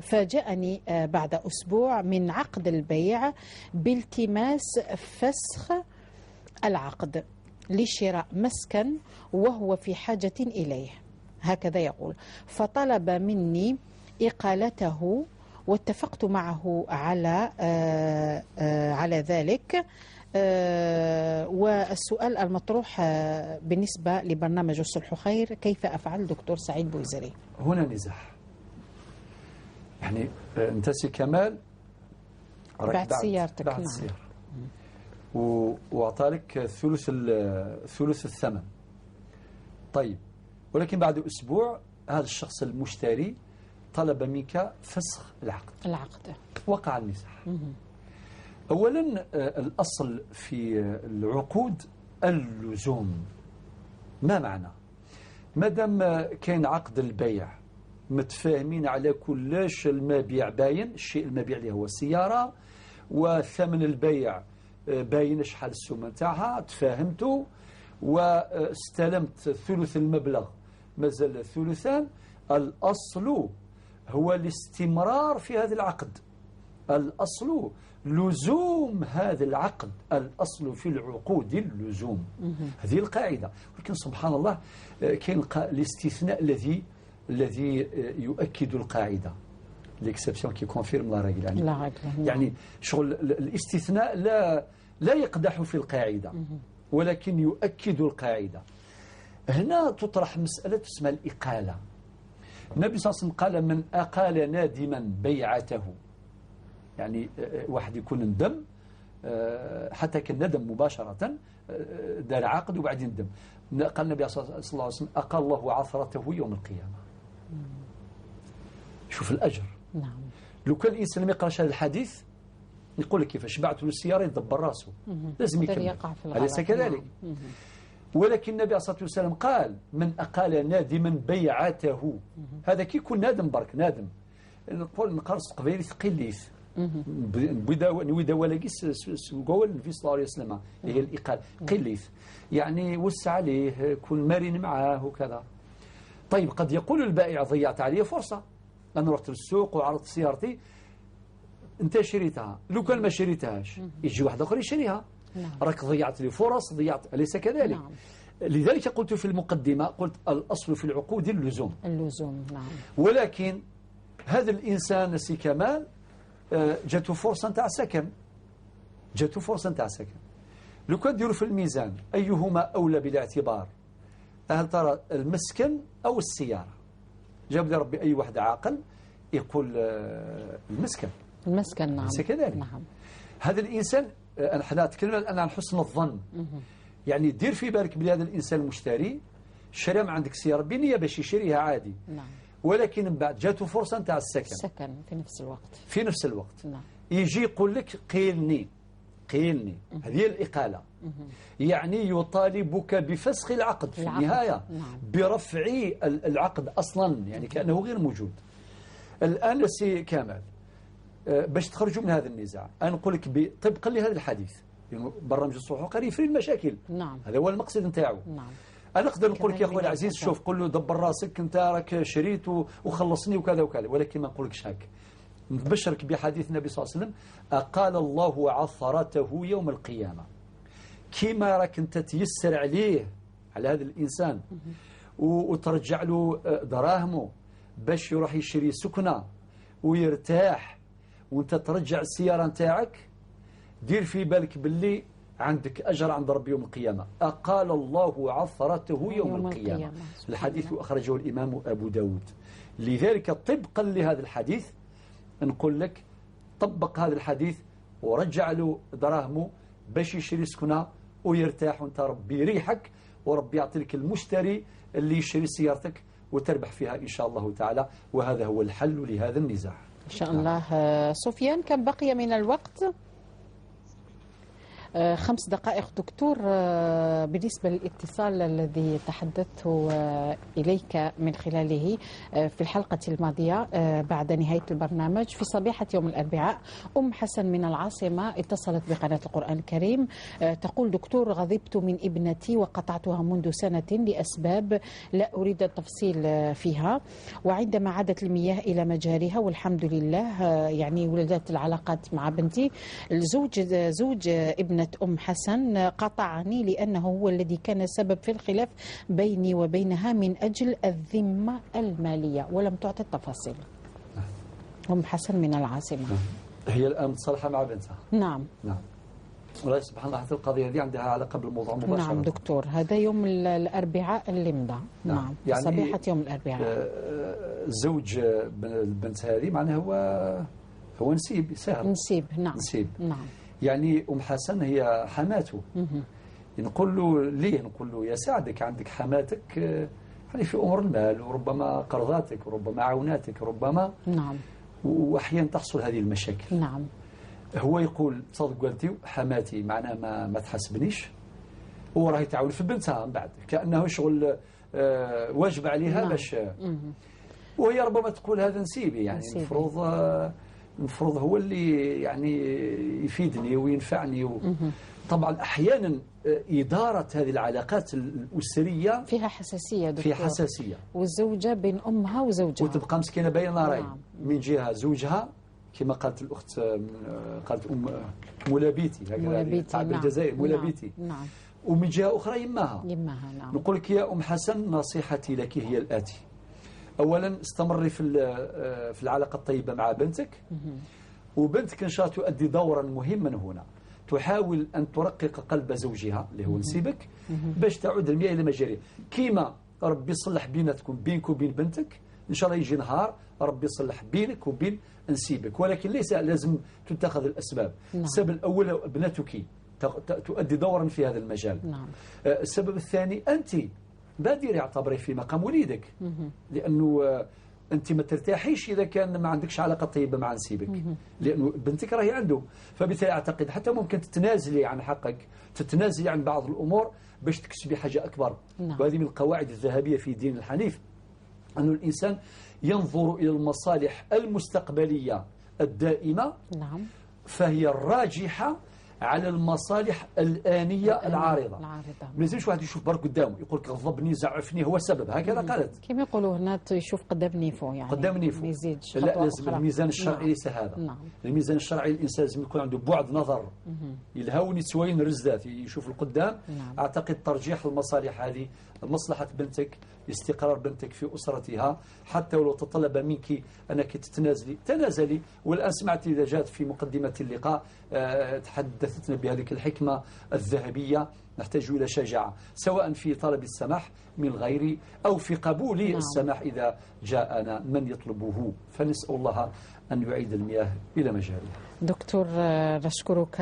فاجأني بعد أسبوع من عقد البيع بالتماس فسخ العقد لشراء مسكن وهو في حاجة إليه، هكذا يقول، فطلب مني إقالته واتفقت معه على على ذلك. والسؤال المطروح بالنسبة لبرنامج الصلح خير، كيف أفعل دكتور سعيد بويزري؟ هنا نزاع، يعني أنت سي كمال بعد سيارتك، بعد السيارة وأعطالك ثلث الثمن. طيب، ولكن بعد أسبوع هذا الشخص المشتري طلب منك فسخ العقد. وقع النزاع. أولا الأصل في العقود اللزوم. ما معنى؟ ما دام كاين عقد البيع متفاهمين على كلش، المبيع باين، الشيء المبيع اللي هو السيارة، وثمن البيع باين شحال السومة نتاعها، تفاهمتوا واستلمت ثلث المبلغ، مازال الثلثان. الأصل هو الاستمرار في هذا العقد، الأصل لزوم هذا العقد، الأصل في العقود اللزوم، هذه القاعدة. ولكن سبحان الله كاين الاستثناء الذي يؤكد القاعدة، l'exception qui confirme la règle، يعني يعني شغل الاستثناء لا يقدح في القاعدة ولكن يؤكد القاعدة. هنا تطرح مسألة تسمى الإقالة. النبي صلى الله عليه وسلم قال من أقال نادما بيعته، يعني واحد يكون ندم حتى كان ندم مباشرة، دار عقد وبعدين ندم، قال النبي صلى الله عليه وسلم أقال الله عثرته يوم القيامة. شوف الأجر. نعم. لو كان الإنسان ما يقراش هذا الحديث يقول لك كيفاش بعت له السيارة يدبر راسه، لازم يكمل، أليس كذلك؟ نعم. ولكن النبي عليه الصلاة والسلام قال من أقال نادما بيعته. هذا كي يكون نادم برك، نادم نقول نقرص قبيل ثقيليث نويدا ولا قول النبي صلى الله عليه وسلم هي الإقالة قليث، يعني وسع عليه، كن مرن معاه وكذا. طيب قد يقول البائع ضيعت علي فرصة، أنا رحت للسوق وعرضت سيارتي، أنت شريتها، لو كان ما شريتهاش يجي واحد آخر يشريها. نعم. راك ضيعت لي فرص، ضيعت، أليس كذلك؟ نعم. لذلك قلت في المقدمة، قلت الأصل في العقود اللزوم. اللزوم، نعم. ولكن هذا الإنسان سي كمال جاته فرصة نتاع سكن، جاته فرصة نتاع سكن. لو كان ديروا في الميزان أيهما أولى بالاعتبار، هل ترى المسكن أو السيارة؟ جاب لي ربي أي واحد عاقل يقول المسكن. المسكن، نعم. أليس كذلك؟ نعم. هذا الإنسان، احنا تكلمنا الآن عن حسن الظن، يعني دير في بالك بلي هذا الإنسان المشتري شرى من عندك سيارة بنية باش يشريها عادي. نعم. ولكن من بعد جاته فرصة نتاع السكن. السكن في نفس الوقت. في نفس الوقت. نعم. يجي يقول لك قيلني، قيلني، هذه هي الإقالة. يعني يطالبك بفسخ العقد في النهاية. نعم. برفع العقد أصلا، يعني كأنه غير موجود. الآن سي كمال باش تخرجوا من هذا النزاع، أنا نقول لك طبقا لهذا الحديث، يعني برنامج الصلح قريب يفري المشاكل. نعم. هذا هو المقصد نتاعو. نعم. أنا أقدر نقول لك يا أخوي العزيز، شوف قل له دبر راسك، أنت راك شريت وخلصني وكذا وكذا، ولكن ما نقولكش هكا. نبشرك بحديث النبي صلى الله عليه وسلم، أقال الله عثرته يوم القيامة. كيما راك انت تيسر عليه على هذا الانسان وترجع له دراهمه باش يروح يشري سكنه ويرتاح، وانت ترجع السيارة نتاعك، دير في بالك باللي عندك اجر عند ربي يوم القيامة. اقال الله عثرته يوم القيامة. الحديث اخرجه الامام ابو داود. لذلك طبقا لهذا الحديث نقول لك طبق هذا الحديث ورجع له دراهمه باش يشري سكنه ويرتاح، وانت ربي يريحك وربي يعطي لك المشتري اللي يشري سيارتك وتربح فيها إن شاء الله تعالى. وهذا هو الحل لهذا النزاع إن شاء الله. سفيان، كم بقي من الوقت؟ 5 دقائق دكتور. بالنسبة للاتصال الذي تحدثت إليك من خلاله في الحلقة الماضية بعد نهاية البرنامج في صبيحة يوم الأربعاء، أم حسن من العاصمة اتصلت بقناة القرآن الكريم، تقول: دكتور، غضبت من ابنتي وقطعتها منذ سنة لأسباب لا أريد التفصيل فيها، وعندما عادت المياه إلى مجاريها والحمد لله يعني ولدت العلاقات مع بنتي، زوج ابنة أم حسن قطعني لأنه هو الذي كان سبب في الخلاف بيني وبينها من أجل الذمة المالية، ولم تعطي التفاصيل. أم حسن من العاصمة. هي الآن متصالحة مع بنتها. نعم نعم. والله سبحان الله، حتى القضية دي عندها علاقة بالموضوع مباشرة. نعم دكتور، هذا يوم الأربعاء اللي مضى. نعم. نعم، يعني صبيحة يوم الأربعاء. زوج البنت هذه معناه هو نسيب سهل. نسيب، نعم. نسيب، نعم. يعني أم حسن هي حماته. نقول له ليه؟ نقول له يا سعدك، عندك حماتك يعني في أمور المال، وربما قرضاتك، وربما عوناتك، ربما. نعم. وأحيانا تحصل هذه المشاكل. نعم. هو يقول صدق قلتي حماتي معناها ما تحاسبنيش، وراهي تعاون في بنتها من بعد، كأنه شغل واجب عليها. نعم. باش وهي ربما تقول هذا نسيبي، يعني المفروض هو اللي يعني يفيدني وينفعني. طبعا أحيانا إدارة هذه العلاقات الأسرية فيها حساسية دكتور، فيها حساسية، والزوجة بين أمها وزوجها، وتبقى مسكينة بين نارين. نعم. من جهة زوجها كما قالت الأخت، قالت أم مولابيتي، هكذا تعبير الجزائر، مولابيتي. نعم. ومن جهة أخرى يماها. نعم. نقول لك يا أم حسن، نصيحتي لك هي الآتي: أولا استمري في العلاقة الطيبة مع بنتك، وبنتك إن شاء الله تؤدي دورا مهما هنا، تحاول أن ترقق قلب زوجها اللي هو نسيبك باش تعود المياه إلى مجاريها. كيما ربي يصلح بيناتكم، بينك وبين بنتك، إن شاء الله يجي نهار ربي يصلح بينك وبين نسيبك، ولكن ليس لازم تتخذ الأسباب. نعم. السبب الأول ابنتك تؤدي دورا في هذا المجال. نعم. السبب الثاني أنت بادري، اعتبري في مقام وليدك، لأنه أنت ما ترتاحيش إذا كان ما عندكش علاقة طيبة مع نسيبك، لأنه بنتك راهي عنده. فبالتالي أعتقد حتى ممكن تتنازلي عن حقك، تتنازلي عن بعض الأمور باش تكسبي حاجة أكبر. نعم. وهذه من القواعد الذهبية في دين الحنيف، أن الإنسان ينظر إلى المصالح المستقبلية الدائمة. نعم. فهي الراجحة على المصالح الآنية العارضة. ما لازمش واحد يشوف برك قدامه يقول لك غضبني زعفني هو السبب، هكذا قالت. كما يقولوا هنا يشوف قدام نيفو، يعني قدام نيفو. لا، لازم الميزان الشرعي. نعم. ليس هذا. نعم. الميزان الشرعي الإنسان لازم يكون عنده بعد نظر، يلهوني تسوين رزدات، يشوف القدام. نعم. أعتقد ترجيح المصالح هذه، مصلحة بنتك، استقرار بنتك في أسرتها، حتى ولو تطلب منك أنك تتنازلي تنازلي. والآن سمعت إذا جاءت في مقدمة اللقاء تحدثتنا بهذه الحكمة الذهبية، نحتاج إلى شجاعة سواء في طلب السماح من الغير أو في قبول نعم. السماح إذا جاءنا من يطلبه. فنسأل الله أن يعيد المياه إلى مجاريها. دكتور، نشكرك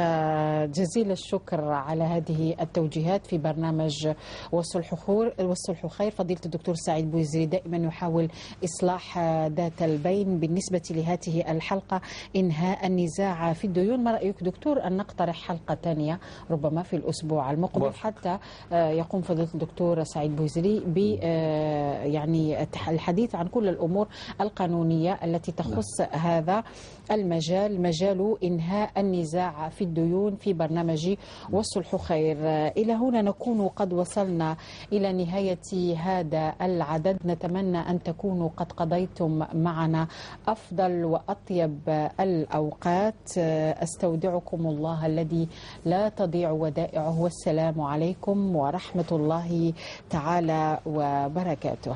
جزيل الشكر على هذه التوجيهات في برنامج والصلح خير. فضيلة الدكتور سعيد بوزري دائما يحاول إصلاح ذات البين. بالنسبة لهذه الحلقة إنهاء النزاع في الديون، ما رأيك دكتور أن نقترح حلقة ثانية ربما في الأسبوع المقبل حتى يقوم فضيلة الدكتور سعيد بوزري ب يعني الحديث عن كل الأمور القانونية التي تخص هذا المجال، مجال إنهاء النزاع في الديون في برنامج والصلح خير. إلى هنا نكون قد وصلنا إلى نهاية هذا العدد. نتمنى أن تكونوا قد قضيتم معنا أفضل وأطيب الأوقات. أستودعكم الله الذي لا تضيع ودائعه، والسلام والسلام عليكم ورحمة الله تعالى وبركاته.